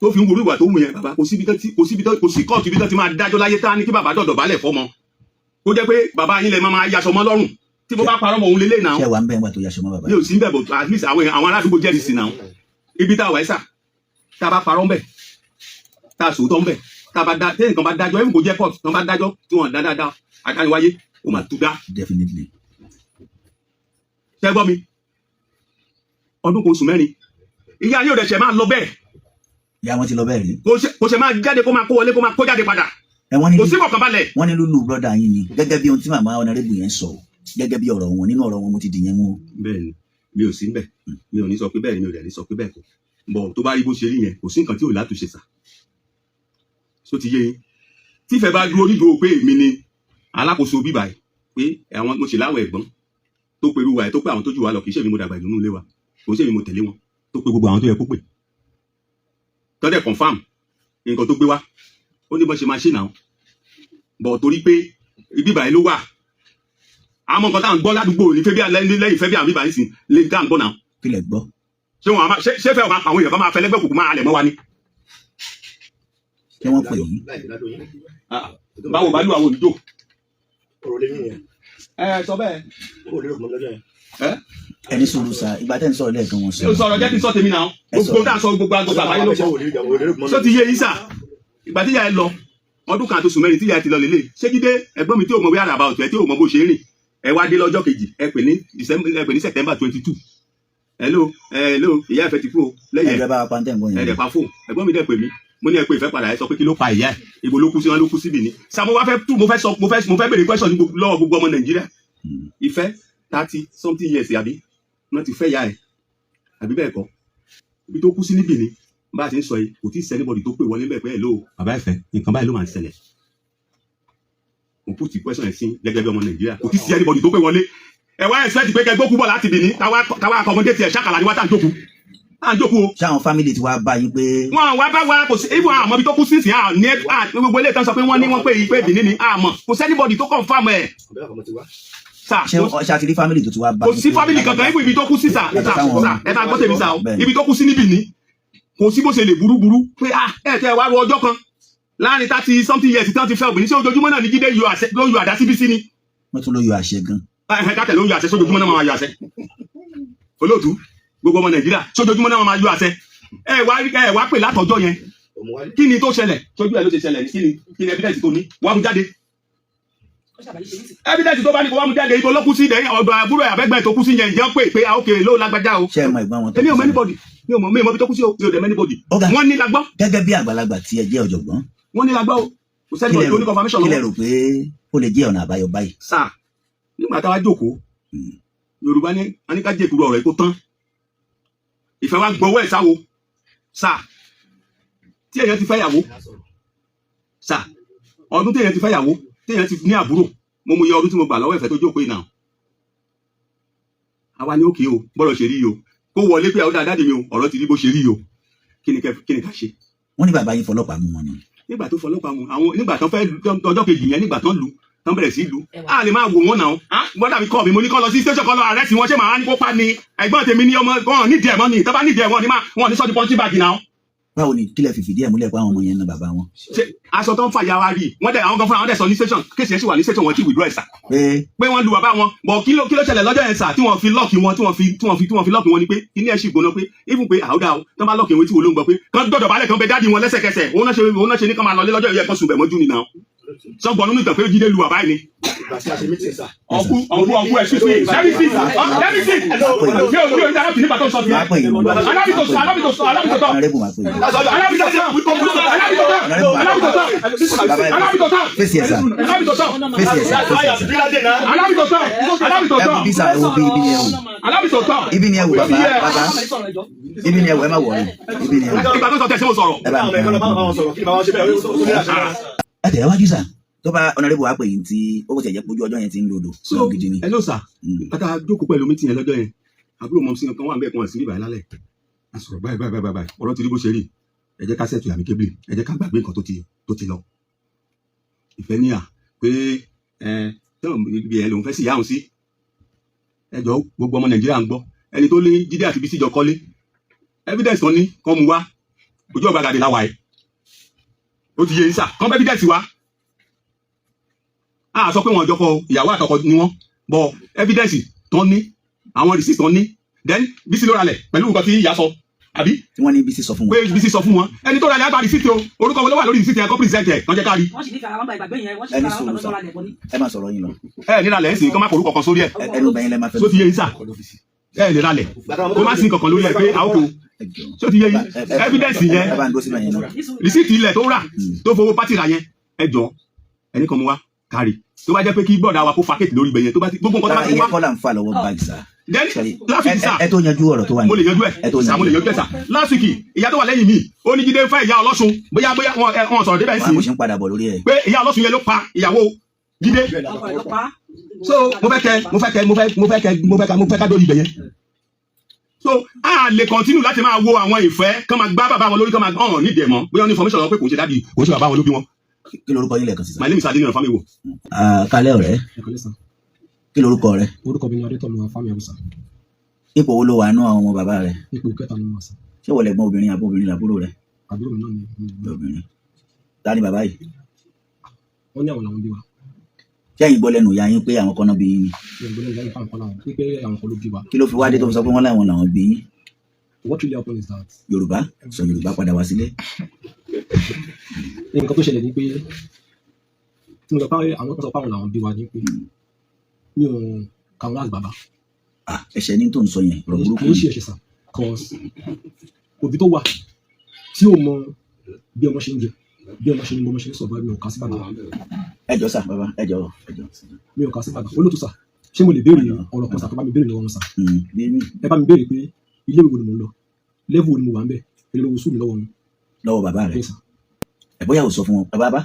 tó fi ń worú ìwà tó wù yẹn, bàbá, kò síbi tán tí kò síbi tán, kò sí kóòtù ibi tán ti máa dájọ́ láyé tá ní kí bàbá dọ̀dọ̀ balẹ̀ fọ́mọ, kó jẹ́ pé bàbá yín lẹ máa máa yaṣọ mọ́ lọ́rùn. Tí mo bá parọ́ mọ́ òun lélẹ̀ náà. Ṣé wà ń bẹ́ẹ̀ wà tó yaṣọ mọ́ bàbá? Mi ò sí ń bẹ̀, but at least àwọn aládùúgbò jẹ́rìí sí náà ibi tá a wà ẹ́ sà. Tá a bá parọ́ ń bẹ̀, tá a sòótọ́ ń bẹ̀, tá a bá dá téèyàn kan bá dájọ́, even kò jẹ́ court tán bá dájọ́ tí wọ́n dá dáadáa, àdániwáyé ó máa tú dá. Definitely. Ṣé gbọ́ mi? Ọdún kan oṣù 4, ìyá yóò dẹ̀ ṣẹ̀ máa lọ bẹ́ẹ̀. Ìyá wọn ti lọ bẹ́ẹ̀ rí? Kò ṣe máa jáde, kó máa kó wọlé, kó máa kó jáde padà. Ẹ wọ́n ní Kò sí kọ̀ọ̀kan balẹ̀. Wọ́n ní lúlù brother yín ni, gẹ́gẹ́ bí ohun tí màmá honourable yẹn sọ, gẹ́gẹ́ bí ọ̀rọ̀ wọn, nínú ọ̀rọ̀ wọn mo ti dìyẹn mú o. Bẹ́ẹ̀ ni, mi ò sí ń bẹ̀, mi ò ní sọ pé bẹ́ẹ̀ ni, mi ò dẹ̀ ní sọ pé bẹ́ẹ̀ kọ́, bọ̀ tó bá rí bó ṣe rí yẹn, kò sí nǹkan tí ò látúnṣe sà. Só ti yé yín? Tífẹ̀ bá dúró nídùú pé èmi ni alákòóso bíbà yìí, pé àwọn mo ṣe láwọn ẹ̀gbọ́n tó perú wa ẹ̀, tó pé àwọn tó jù wá lọ, kì í ṣe mi mo dàgbà ìdùnnú ilé wa, kò ṣe mi mo tẹ̀lé wọn, tó pé gbogbo àwọn tó yẹ kó pè tọ́dẹ̀ confirm nǹkan tó gbé wá, ó ní bọ́n ṣe máa ṣe náà, bọ̀ torí pé bíbà yìí ló wà, àmọ́ nǹkan tá à ń gbọ́ ládùúgbò ní fẹ́ bí lẹ́yìn fẹ́ bí àwọn bíbà yìí sìn lè tá à ń gbọ́ náà. Kí lẹ gbọ́? Ṣé wọn ṣé fẹ́ wọn àwọn èèyàn kan máa fẹ́ lẹ́gbẹ́ òkùnkùn máa halẹ̀ mọ́ wa ni? Ṣé wọ́n pè yín? Báwo bá lù àwọn olùjó. Ọ̀rọ̀ lẹ́yìn yẹn. Ẹ sọ bẹ́ẹ̀. Ó lérò mọ́ lọ́jọ́ yẹn. Ẹni sùúrù sa, ìgbà tẹ́ ń sọ̀rọ̀ lẹ́ẹ̀kan wọn Ṣé o sọ̀rọ̀? Jẹ́ kí n sọ tèmi náà. Ẹ Gbogbo tá à ń sọ, gbogbo àgbà àbáyé ló gbọ́. Ṣó ti yé yín sà? Ìgbà tí ìyá ẹ lọ, ọdún kan àti oṣù 4 tí ìyá ẹ ti lọ lélẹ̀, ṣé Jídé ẹ̀gbọ́n mi tí ò mọ bí àràbà ọ̀tún ẹ, tí ò mọ bó ṣe ń rìn, ẹ wá dé lọ́jọ́ kejì, ẹ pè ní December, ẹ pè ní September 22, "Hello, hello, ìyá ẹ fẹ́ ti kú o," lẹ́yìn Ẹgbẹ́ bá wa pàǹtẹ̀ ń gbọ́ ẹ yẹn. dẹ̀ pa fóònù. Ẹ̀gbọ́n mi dẹ̀ pè mí, mo ní ẹ pé ìfẹ́ padà, ẹ sọ pé kí ló pa ìyá ẹ, ibo ló kú sí? Wọn ló kú síbì ní sà. Mo wá fẹ́ tú, mo fẹ́ sọ, mo fẹ́ béèrè question ní lọ́wọ́ gbogbo ọmọ Nàìjíríà. Ìfẹ́ 30 something years àbí wọ́n ti fẹ́ ìyá ẹ̀ àbí bẹ́ẹ̀ kọ́, ibi tó kú sí níbì ni bá a ti ń sọ yìí, kò tí ì sí anybody tó pè wọlé bẹ́ẹ̀ pé, "Hello, bàbá ìfẹ́, nǹkan báyìí ló máa ń ṣẹlẹ̀." Mo put the question ẹ̀ sí gẹ́gẹ́ bí ọmọ Nàìjíríà. Kò tí ì sí anybody tó pè wọlé. Ẹ wá expect pé kẹgbẹ́ kú bọ̀ láti Bìní, káwá accommodate ẹ̀? Ṣàkàlà ni wá tá à ń jókòó, à ń jókòó o. Ṣé àwọn family ti wá bá yín pé Wọn wá bá wa, kò sí ibùn àmọ́ ibi tó kú sísìn à ní gbogbo ilé ìtàn sọ pé wọ́n ní wọ́n pé pé Benin ni àmọ́ kò sí anybody tó confirm ẹ̀ sà. Ṣé ṣé àti rí family tó ti wá bá Kò yín sí pé family kankan ibùn ibi tó kú sí sà. Yàtọ̀ Sà, sáwọn- sà, ẹ máa gbọ́ tèmi sà o. Bẹ́ẹ̀ni. Ibi tó kú sí níbì ní, kò sí bó ṣe lè burú burú pé ah ẹ tẹ wá ru ọjọ́ kan láàrin 30 something years tí wọ́n ti fẹ́ obìnrin, ṣé ojoojúmọ́ náà ní Jídé yọ àṣẹ, ló yọ àdá síbí sí ni? Wọ́n tún ló yọ àṣẹ gan. Ẹ kátẹ ló ń yọ àṣẹ, sójoojúmọ́ náà máa yọ àṣẹ? Olóòtú, gbogbo ọmọ Nàìjíríà, sójoojúmọ́ náà máa yọ àṣẹ? Ẹ wá pè látọjọ́ yẹn, kí ni tó ṣẹlẹ̀ sójú ẹ ló ṣe ṣẹlẹ̀? Kí ni evidence tó ní? Wàá mú jáde. Evidence tó bá ní kó wá mú jáde. Ibo ló kú sí? Dẹ́yìn ọ̀dọ̀ àbúrò ẹ̀ àbẹ́gbẹ́ tó kú sí yẹn, ìjẹun pé pé ah, ok, ló lágbájá o. Ṣé ẹ mọ ìgbọ́n wọn tó Èmi ò kú mọ sí? anybody, mi ò mọ, mi ò mọ ibi tó kú sí o, mi ò dẹ̀ mọ anybody. Ọ̀gá. Wọ́n ní la gbọ́. Gẹ́gẹ́ bí àgbàlagbà tí ẹ jẹ́ ọ̀jọ̀gbọ́n, Wọ́n ní la gbọ́ o, kò kí sẹ́ni lẹ tó ní confirmation kí lẹ lọ́wọ́. rò pé ó lè jẹ́ ọ̀nà àbáyọ báyìí? Sáà, nígbà táwa jókòó, Yorùbá ní a ní ká jẹ́ ìkúrò ọ̀rọ̀ yìí kó tán. Ìfẹ́ wa gbọ́wọ́ ẹ̀ sáwo sáà tí èèyàn ti fẹ́ yàwó sáà, ọdún tí èèyàn ti fẹ́ yàwó, tí èèyàn ti ní àbúrò, mo mú iye ọdún tí mo gbà lọ́wọ́ ìfẹ́ tó jókòó yìí náà. Àwa ní òkè o, bọ́rọ̀ ṣe rí yìí o, kó wọlé pé àwọn dáadáa mi o, ọ̀rọ̀ ti rí bó ṣe rí yìí o, kí ni ká ṣe? Wọ́n ní bàbá yín fọlọ́pàá mú wọn ni. Nígbà tó fọlọ́pàá mu àwọn, nígbà tó fẹ́ ọjọ́ kejì yẹn, nígbà tó ń lu tán bẹ̀rẹ̀ sí lu, a lè máa wò wọ́n náà. Ah, gbọ́dọ̀ mi kọ́ mi, mo ní kọ́ lọ sí station, kọ́ lọ arrest wọn. Ṣé màá ní kó pa ni? Ẹ̀gbọ́n tèmi ní ọmọ wọn nídìí ẹ̀mọ́ ni, tọ́ba nídìí ẹ̀wọ̀n ni máa wọn ní sọ́ọ́ di punching bag náà. Báwo ni kílẹ̀ fi fìdí ẹ̀ múlẹ̀ pé àwọn ọmọ yẹn ń na bàbá wọn? Ṣé aṣọ tó ń fàyà wa rí, wọ́n dẹ̀ àwọn gan fúnra wọn dẹ̀ sọ ní station, case yẹn sì wà ní station, wọn ti withdraw ẹ̀ sà. Pé Pé wọ́n lu bàbá wọn bọ̀. Kí ló ṣẹlẹ̀ lọ́jọ́ yẹn sà, tí wọ́n fi lock wọn, tí wọ́n fi lock wọn ni pé kíní ẹ̀ sì gbóná, pé even pé àwòdà o, tí wọ́n bá lock wọn tí wo ló ń gbọ́ pé kán dọ̀dọ̀ balẹ̀, kán bẹ daddy wọn lẹ́sẹ̀kẹsẹ̀. Òun náà ṣe ní kán máa lọlé lọ́jọ́ yẹn, kán sùn bẹ̀ mọ́jú ni náà. Sọgbọ́n nínú ìtàn pé Jídé lu bàbá yìí ni. Ìgbà tí a ṣe meeting sà. Ọkú ọkú ọkú, excuse me, let me see, let me see. Mi ò interrupt nígbà tó ń sọ Máa tiẹ̀. pè yín mo bá. Alábìtò alábìtò alábìtò Honorable, máa pè yín. alábìtò alábìtò Bàbá ẹ alábìtò fèsì ẹ̀ sà. Alábìtò Fèsì ẹ̀ sà, fèsì ẹ̀ sà. Alábìtò alábìtò Ẹ wo bí sà, ẹ wo bí, ibi ni ẹ wò. Alábìtò Ibi ni ẹ wò, bàbá, bàbá, ibi ni ẹ wò, ẹ má wọrí, ibi ni ẹ wò. Ìgbà tó sọ tẹ̀sí mo sọ̀rọ̀. Ẹ bá Àwọn ọmọ ẹ̀kọ́ lọ bá wọn sọ̀rọ̀, kí ni bàbá wọn ṣe bẹ́ẹ̀ ó ní àṣẹ. Ẹ tẹ̀lé wájú sà, tó bá honorable wá pè yín tí ó kò tẹ̀ jẹ́ pójú ọjọ́ yẹn ti ń lodò So lọ gidi ni. Hello sir. Bàtà jókòó pẹ̀lú meeting yẹn lọ́jọ́ yẹn, àbúrò mọ̀ sí kan wà ń bẹ̀ kan sí bíbáyìí lálẹ́. A sọ̀rọ̀ báyìí báyìí báyìí báyìí, ọ̀rọ̀ ti rí bó ṣe rí, ẹ jẹ́ ká settle amicably, ẹ jẹ́ ká gbàgbé nǹkan tó ti lọ. Ìfẹ́ níyà pé ẹ tẹ́wọ̀n ibi ẹ̀ lòun fẹ́ sì yáhùn sí. Ẹ jọ, gbogbo ọmọ Nàìjíríà ń gbọ́, ẹni tó lé Jídé àti Bísí jọ kọ́lé, evidence kan ní kán mu wá. Ojú ọ̀gbagadè la wà yìí, ó ti yé yín sà, kán bẹ́ evidence wá. A sọ pé wọn jọ kọ ìyàwó àtọkọ ni wọn bọ, evidence tán ní, àwọn receipt tán ní. Then Bísí ló ralẹ̀ pẹ̀lú nǹkan tí ìyá sọ, àbí? Tí wọ́n ní Bísí sọ fún wọn. Pé Bísí sọ fún wọn, ẹni tó ralẹ̀ àgbà receipt o, orúkọ wọn ló wà lórí receipt yẹn, kó present ẹ̀, kán jẹ́ ká rí. Wọ́n sì ní fara wọn gba ìgbàgbé yẹn, wọ́n sì Ẹni fara wọn sùúrù gbàgbé sà. sọ́ra lẹ̀ bọ́ ní. Ẹ má sọ̀rọ̀ yín lọ. Ẹ ní ralẹ̀ ẹ̀ sì kán má forúkọ kan sórí ẹ̀. Ẹnu bẹ̀yìn lẹ máa fẹ́. Só ti yé yín sà? Ẹ lè ralẹ̀ kó má sí nǹkan kan lórí ẹ̀ pé àwọn kò Ẹ jọ. Só ti yé yín? Evidence yẹn, Ẹ bá ń dúró síbẹ̀ yẹn náà. receipt ilẹ̀ tó rà, tó fowó pátì rà yẹn, ẹ jọ, ẹni kan mú wá kárì. Tó bá jẹ́ pé kí gbọ́dọ̀ wa kó fa kéèkì lórí ibẹ̀ yẹn, tó bá ti gbogbo nǹkan tó bá Rárá, ti wá. ìyẹn kọ́ là ń fà lọ́wọ́ báyìí sà. Then Sorry. last week sà. Ẹ tó yanjú ọ̀rọ̀ tó wà Mo lè yanjú ẹ Ẹ tó sà, mo lè yanjú ẹ sà. Last week, ìyá tó wà lẹ́yìn mi, ó ní Jídé ń fẹ́ ìyá Ọlọ́sùn, bóyá wọn sọ̀rọ̀ débẹ̀ Wọn sí kò ṣe ń padà bọ̀ lórí ẹ̀. Pé ìyá Ọlọ́sùn yẹn ló pa ìyàwó Jídé. So mo fẹ́ kẹ mo fẹ́ mo fẹ́ kẹ mo fẹ́ kẹ mo fẹ́ ká dórí ibẹ̀ yẹn. So a lè continue láti máa wo àwọn ìfẹ́ kán máa gbá bàbá wọn lórí, kán máa ọ̀hún nídìí ẹ̀ mọ́, bóyá wọn ní information wọn pé kò ń ṣe daddy, kò ń ṣe bàbá wọn ló bí wọn. Kí lorúkọ yín lẹ́ẹ̀kan sí sà? My name is Adeniran Famiwo. Ah, kálẹ̀ ọ̀rẹ́. Ẹ̀kọ́lẹ́ sàn. Kí lorúkọ rẹ? Orúkọ mi ni Adétọ̀nà Fámi Awùsà. Ipò wo ló wà nú àwọn ọmọ bàbá rẹ? Ipò kẹta ni mo wà sà. Ṣé wọ́n lẹ̀gbọ́n obìnrin àbó obìnrin làbúrò rẹ? Àbúrò mi náà ni mi. Obìnrin ta ni bàbá yìí? Wọ́n ní àwọn làwọn bí wa. Ṣé ẹ̀yin gbọ́ lẹ́nu ìyá yín pé àwọn kan náà bí yín ni? Mi ò gbọ́dọ̀ lẹ́yìn fáwọn kan láwọn pípé àwọn kan ló bí wa. Kí ló fi wá dé tó fi sọ pé wọ́n láwọn làwọn bí yín? What really happened is that Yorùbá, sọ Yorùbá padà wá sílé. Nǹkan tó ṣẹlẹ̀ ni pé tí mo sọ pé àwọn kan sọ pé àwọn làwọn bí wa ni pé mi ò kà wọ́n as bàbá. Ah, ẹ̀ṣẹ̀ ní tó ń sọ yẹn, ọ̀rọ̀ burúkú Kì í ni. ṣe ẹ̀ṣẹ̀ sà, cause òbí tó wà tí ò mọ bí ọmọ ṣe ń jẹ, bí ọmọ ṣe ń mọ, ọmọ ṣe ń sọ̀rọ̀, mi ò kà sí bàbá. Ẹ jọ̀ọ́ sà, bàbá, ẹ jọ̀ọ́, ẹ jọ̀ọ́. Mi ò kà sí bàbá. Olóòtú sà, ṣé mo lè béèrè ọ̀rọ̀ kan sà? Tó bá mi béèrè lọ́wọ́ wọn sà. Bí mi. Ẹ bá mi béèrè pé ilé ìwé wo ni mò ń lọ, level wo ni mo wà ń bẹ̀, èlé lówó sùn mi lọ́wọ́ wọn. Lọ́wọ́ bàbá rẹ? Bẹ́ẹ̀ sà. Ẹ bóyá ò sọ fún wọn. Bàbá,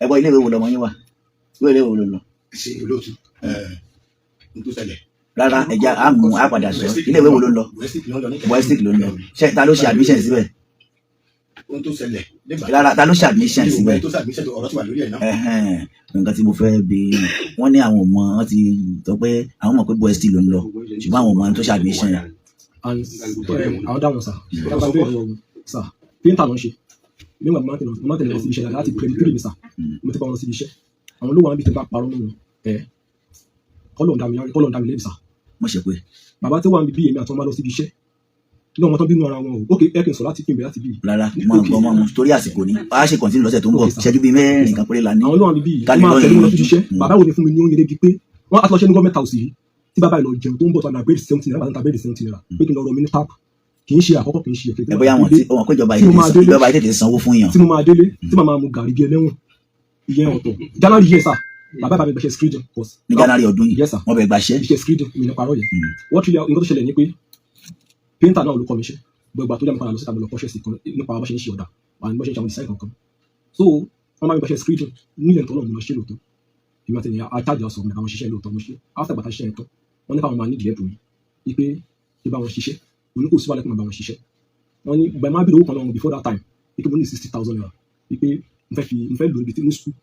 ẹ gbọ́, ilé ìwé wo lọmọ yín wà? Ìwé ilé ìwé wo ló lọ? Ṣe olóòtú ẹ n tó ṣẹlẹ̀. Rárá, ẹja á mú á padà sọ. Ilé ìwé wo ló ń lọ? Westic ló ń lọ ní Westic ló ń lọ. Ṣé ta ló ṣe admission síbẹ̀? Ohun tó ṣẹlẹ̀ nígbà Rárá, ta ló ṣe admission síbẹ̀? tó ṣe admission, ọ̀rọ̀ ti wà lórí ẹ̀ náà. Ẹhẹ́n, nǹkan tí mo fẹ́ bi wọ́n ní, àwọn ọmọ wọn ti sọ pé àwọn mọ̀ pé Westic ló ń lọ, ṣùgbọ́n àwọn ọmọ tó ṣe admission. And àwọn dáhùn sà, ẹ bá mi béèrè lọ́wọ́ wọn sà, painter ló ń ṣe nígbà mo máa ń tẹ̀lé lọ síbi iṣẹ́ láti grade three mi sà. Mo ti bá wọn lọ síbi iṣẹ́, àwọn ló wà níbi tí n bá parọ́ mọ́ wọn ẹ, kọ́lọ̀ ń dá mi lẹ́bi sà. Mo ṣe pé Bàbá tí wà níbi bí èmi àti wọn bá lọ síbi iṣẹ́ ní ọmọ tó bínú ara wọn o. Ok, ẹ kì í sọ láti kí n bẹ̀rẹ̀ láti bí. Rárá, mo gbọ́ mọ́ mo torí àsìkò ni a ṣe continue lọ́sẹ̀ tó ń bọ̀. Okay, sir. Ìṣẹ́jú bíi 4 kan péré la ní. Àwọn ló wà níbí yìí Ká lè máa lọ́yìn tẹ̀lé wọn lọ yanjú. síbi iṣẹ́. Bàbá wo ni fún mi ní oúnjẹ débi pé wọ́n á ti lọ ṣe ní government house yìí, tí bàbá yìí lọ jẹun tó ń bọ̀ tó àná bẹ́ẹ̀dì 70 naira, bàtà bẹ́ẹ̀dì 70 naira, pé kí n lọ rọ mi ní tap. Kì í ṣe àkọ́kọ́, kì í ṣe èkejì. Ẹ bóyá wọn ti wọn pé ìjọba Tí mo yìí máa délé- ìjọba yìí tètè sanwó fún yàn. Tí mo máa délé, tí màá máa mu gàrí bí ẹlẹ́wọ̀n, ìyẹn ọ̀tọ̀. January yẹn sà, bàbá bàbá mi gbàṣẹ screening course. Ní January ọdún yìí? Yes sir. Wọ́n bẹ gbaṣẹ́? Iṣẹ́ screening mi ní parọ́ yẹn. What really, nǹkan tó ṣẹlẹ̀ ni pé painter náà ló kọ́ mi iṣẹ́ gbogbo ìgbà tó yá mi padà lọ síta, mo lọ kọ́ṣẹ́ sí kan nípa bó ṣe ń ṣe ọ̀dà and bó ṣe ń ṣe àwọn design kankan. So wọ́n máa ń gbàṣẹ screening nílẹ̀ tó náà, mo lọ ṣe lóòótọ́. Èmi àti ènìyàn atájà sọ̀rọ̀ nípa àwọn ṣiṣẹ́ lóòótọ́, mo ṣe. After gbàtà ṣiṣẹ́ yẹn tán, wọ́n ní káwọn máa nídìí ẹ̀bùn mi wípé kí bá wọn ṣiṣẹ́. Mo ní kò sí wàhálà, kí wọ́n bá wọn ṣiṣẹ́. Wọ́n ní ìgbà máa bí owó kan lọ́wọ́ before that time wípé mo ní ₦60,000, wípé mo fẹ́ fi mo fẹ́ lò níbi tí ní school.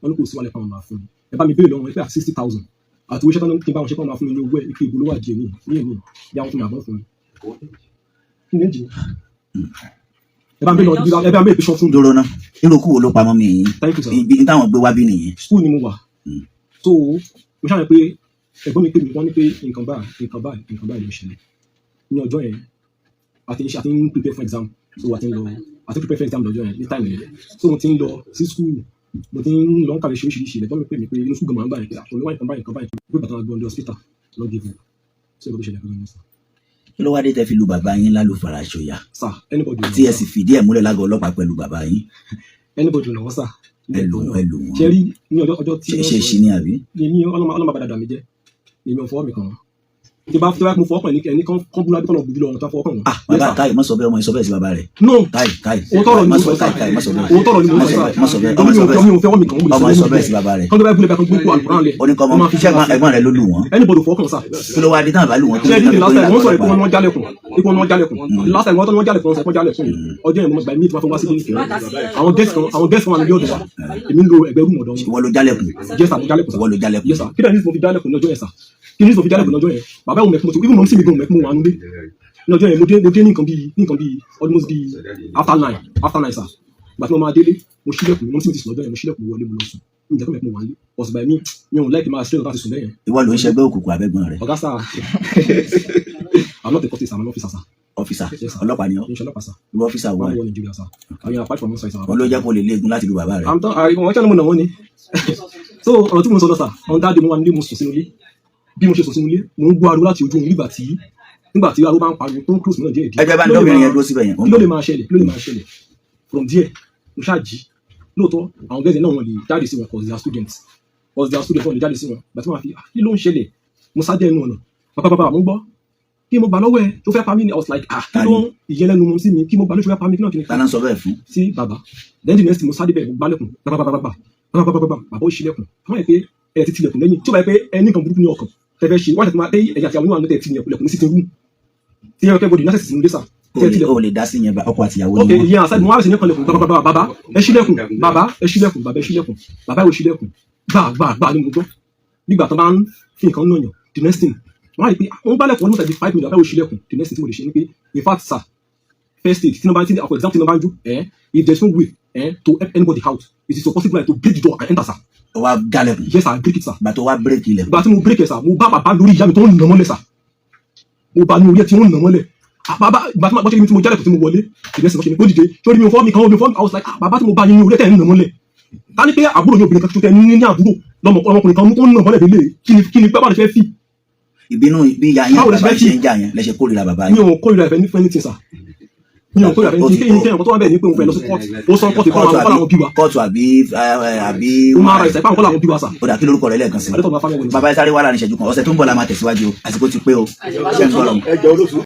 Wọ́n ní kò sí wàhálà, kí wọ́n máa fún mi. Ẹ bá mi béèrè lọ́wọ́ wọn pé àti 60,000 àti owó iṣẹ́ tán kí n bá wọn ṣe, kí wọ́n máa fún mi ní owó ẹ̀, wípé ibo ló wà díẹ̀ ní ní èmi bí àwọn fún mi àbọ̀ fún mi. Kí ni èjì mi? Ẹ Ẹ bá ń bẹ lọ, ẹ bá ń bẹ ìpèsè fún mi. Dúró ná, irú kú wo ló pamọ́ mi yìí? Thank you, sir. Ibi ní táwọn gbé wá bí nìyẹn. School ni mo wà. So mo ṣàlàyé pé ẹ̀gbọ́n mi pè mí, wọ́n ní pé nǹkan báyìí, nǹkan báyìí, nǹkan báyìí ló ṣẹlẹ̀ ní ọjọ́ yẹn. A ti ń ṣe, a ti ń prepare for exam, so a ti ń lọ, a ti ń prepare for exam lọ́jọ́ yẹn ní time yẹn. So mo ti ń lọ sí school, mo ti ń lọ ń kàwé ṣe oríṣiríṣi. Ẹ̀gbọ́n mi pè mí pé inú school gan máa ń gbà yẹn pé àpò mi wá, nǹkan báyìí, nǹkan báyìí, pé bàtà gbọ́n dé hospital lọ give up. So nǹkan tó ṣẹlẹ̀ gangan ni, sir. Kí ló wá dé tẹ́ fi lu bàbá yín lálùfàràṣọyà? Sir, anybody ò Tí ẹ sì fìdí ẹ̀ múlẹ̀ lágọ̀ọ́ ọlọ́pàá pẹ̀lú bàbá yín. Anybody ò náwó, sir. Ẹ lù ẹ lù wọ́n. Ṣe rí ní ọjọ́ ọjọ́ tí Ṣe wọ́n ṣe sọ ṣí ni àbí? Èmi ọlọ́mọ bá dàda mi jẹ́, èmi ò fọwọ́ mi kàn wọ́n. Tí bá mo fọwọ́ kàn ní ẹni kan búra bí kàn lọ gbùdú lọ ọ̀nà tó fọwọ́ kàn wọ́n. Ah, bàbá káì, má sọ bẹ́ẹ̀, ọmọ yìí sọ bẹ́ẹ̀ sí bàbá rẹ̀. No. Káì, káì. Òótọ́ ọ̀rọ̀ ni má mo sọ sọ. Káì, káì, má sọ bẹ́ẹ̀. Òótọ́ ọ̀rọ̀ ni mo Má sọ. sọ bẹ́ẹ̀, má sọ bẹ́ẹ̀. Ọmọ Ọmọ mi sọ ò bẹ́ẹ̀. mi ò fọwọ́ mi kàn wọ́n. Ọmọ yìí sọ bẹ́ẹ̀ sí bàbá rẹ̀. Kán tó bá búlẹ̀ bá kan gbé kó àlùkùránì lẹ̀. Ó ní kọ́ ọmọ ṣé ẹ̀gbọ́n rẹ̀ ló lù wọ́n? Anybody ò fọwọ́ kàn, sir. Kí ló wá dé táwọn bá lù wọ́n? Ṣé ní the last time wọ́n sọ̀rọ̀ pé Ọlọ́pàá? wọ́n jálẹ̀kùn, pé wọ́n jálẹ̀kùn. The last time wọ́n tọ́ wọ́n jálẹ̀kùn, wọ́n sọ pé wọ́n jálẹ̀kùn ọjọ́ yẹn, mo gbà mí tí wọ́n fẹ́ wá sí ilé. Àwọn guest kan, àwọn guest kan wà níbi ọ̀dọ̀ wa, èmi ń lo ẹgbẹ́ room ọ̀dọ̀ wọn. Ìwọ ló jálẹ̀kùn? Yes sir, mo jálẹ̀kùn, sir. Ìwọ ló jálẹ̀kùn? Yes sir. Kí ni mo fi jálẹ̀kùn ní ọjọ́ yẹn, sir? Kí ni mo fi jálẹ̀kùn ní ọjọ́ yẹn? Bàbá ìwọ̀n mẹ́kún mo ti, even mọ̀ sí mi gan mẹ́kún mo wà nílé ní ọjọ́ yẹn. Mo dé ní nǹkan bíi almost bíi after 9, after 9, sir. Ìgbà tí mo máa délé, mo ṣílẹ̀kùn, mo sì ti sùn lọ́jọ́ yẹn, mo ṣílẹ̀kùn wọlé, mo lọ sùn. Mi jẹ́ kó mẹ́kún mo wà nílé ọ̀sùn báyìí, mi ò like máa ṣílẹ̀ láti sùn bẹ́yẹn. Ìwọ ló ń ṣẹgbẹ́ òkùnkùn abẹ́gbọ́n rẹ̀? Ọ̀gá sir, I'm not a cultist, I'm an officer, sir. Officer? Yes, sir. Ọlọ́pàá ni ọ́? Inshallah, sir. Irú officer wo? Wọ́n wọ Nàìjíríà, sir. I apart from one side, sir. Wọn ló jẹ́ kó lè léegun láti lu bàbá rẹ̀. I'm done. I wọ́n ṣe mo nà wọ́n ni. So ọ̀rọ̀ tí mo sọ lọ, sir, on that day mo wà nílé, mo sùn sínú ilé. Bí mo ṣe sùn sínú ilé, mo ń gbọ́ ariwo láti ojú oorun nígbà tí ariwo bá ń pariwo tó ń close mọ́ díẹ̀ díẹ̀. Ẹgbẹ́ bá ń Kí ló lè dọ́bìnrin yẹn dúró síbẹ̀ yẹn. Kí ló lè máa ṣẹlẹ̀? Kí ló lè máa ṣẹlẹ̀? From there, mo ṣáà jí. Lóòótọ́, àwọn girls náà wọ́n lè jáde sí wọn cause they are students. Cause they are students, wọ́n lè jáde sí wọn. Ìgbà tí wọ́n fi, ah, kí ló ń ṣẹlẹ̀? Mo sá dé ẹnu ọ̀nà. Bàbá, bàbá, mo ń gbọ́. Kí mo gbà lọ́wọ́ ẹ tó fẹ́ pa mí ni. I was like, ah, kí ló ń ìyẹn lẹ́nu mu sí mi? Kí mo gbà ló fẹ́ pa mí? Kí náà kí ni? Ta ló ń sọ bẹ́ẹ̀ fún? Sí bàbá. Then the next thing, mo sáré bẹ́ẹ̀, mo gbálẹ̀kùn, bàbá, bàbá, bàbá, bàbá, bàbá, bàbá, bàbá ó ṣílẹ̀kùn. Àwọn yẹn pé ẹ ti tilẹ̀kùn lẹ́yìn tí ó bá yẹ pé ẹnì kan burúkú ní ọkàn tẹ́fẹ́ ṣe wáṣẹ̀ tó máa tẹ́ ẹ̀yà àti àwọn oníwà tẹ̀ tilẹ̀kùn ní sitting room tí ẹ kẹ́ bọ́dì násẹ̀sì sínú ilé sà O tẹ́ lè tilẹ̀kùn. O lè dá sí yẹn bá ọkọ àtìyàwó Ok, ni wọn. ìyẹn àṣà mo wá sí ní kanlẹ̀kùn, bàbá, bàbá, bàbá, ẹ ṣílẹ̀kùn, bàbá, ẹ ṣílẹ̀kùn, bàbá, ẹ ṣílẹ̀kùn, bàbá ẹ ò ṣílẹ̀kùn. Gbà gbà gbà ni mo gbọ́ nígbà tó bá ń fi nǹkan náà yàn. The next thing, wọ́n á rí i pé wọ́n gbálẹ̀kùn almost like 5 minutes, bàbá ẹ ò ṣílẹ̀kùn. The next thing tí mo lè ṣe ni pé, in fact sir, first aid tí number tí, for example, tí number ń jó, if there is no way to help anybody out, it is possible like to break the door and enter, sir. Ó wá jálẹ̀kùn? Yes sir, I break it, sir. Ìgbà tó wá break ilẹ̀kùn? Ìgbà tí mo break ẹ̀ sir, mo bá bàbá lórí ìyá mi tó ń nà mọ́lẹ̀, sir. Mo bá ní orí ẹ̀ tí wọ́n ń nà mọ́lẹ̀. Ah, bàbá, ìgbà tí mo bọ́ ṣe tí mo jálẹ̀kùn tí mo wọlé, the next thing mo ṣe ni ó dìde sórí mi ò fọ́ mi kan mi ò fọ́ mi. I was like, ah, bàbá tí mo bá yín ní orí ẹ̀ tẹ̀ ń nà mọ́lẹ̀, ká ní pé àbúrò ní obìnrin kan tó tẹ ní àbúrò lọmọ ọmọkùnrin kan tó ń nà mọ́lẹ̀ délé, kí ni báwo lè fẹ́ fi? Ìbínú bí ìyá yẹn Báwo lẹ ṣe bàbá fẹ́ ṣe ń jà yẹn lẹ ṣe kórìíra bàbá Mi yẹn? ò kórìíra ìfẹ́ ní fún anything, sir. Mi ò kórìíra ìfẹ́ ní kí nǹkan tó wà bẹ́ẹ̀ ni pé òun fẹ́ lọ sí court, ó sọ court kọ́ làwọn bí wa. Kóòtù àbí àbí? Human rights, ẹ̀pá àwọn kọ́ làwọn bí wa, sir. Ó dà, kí lórúkọ rẹ lẹ́ẹ̀kan sí? Adétọ̀nà Fámẹ́wò ni. Bàbá ẹ sáré wà láàrin ìṣẹ́jú kan, ọ̀sẹ̀ tó ń bọ̀ la máa tẹ̀síwájú o. Àsìkò ti pé o, ṣé ń gbọ́rọ̀? Ẹ jẹ́ olóṣù.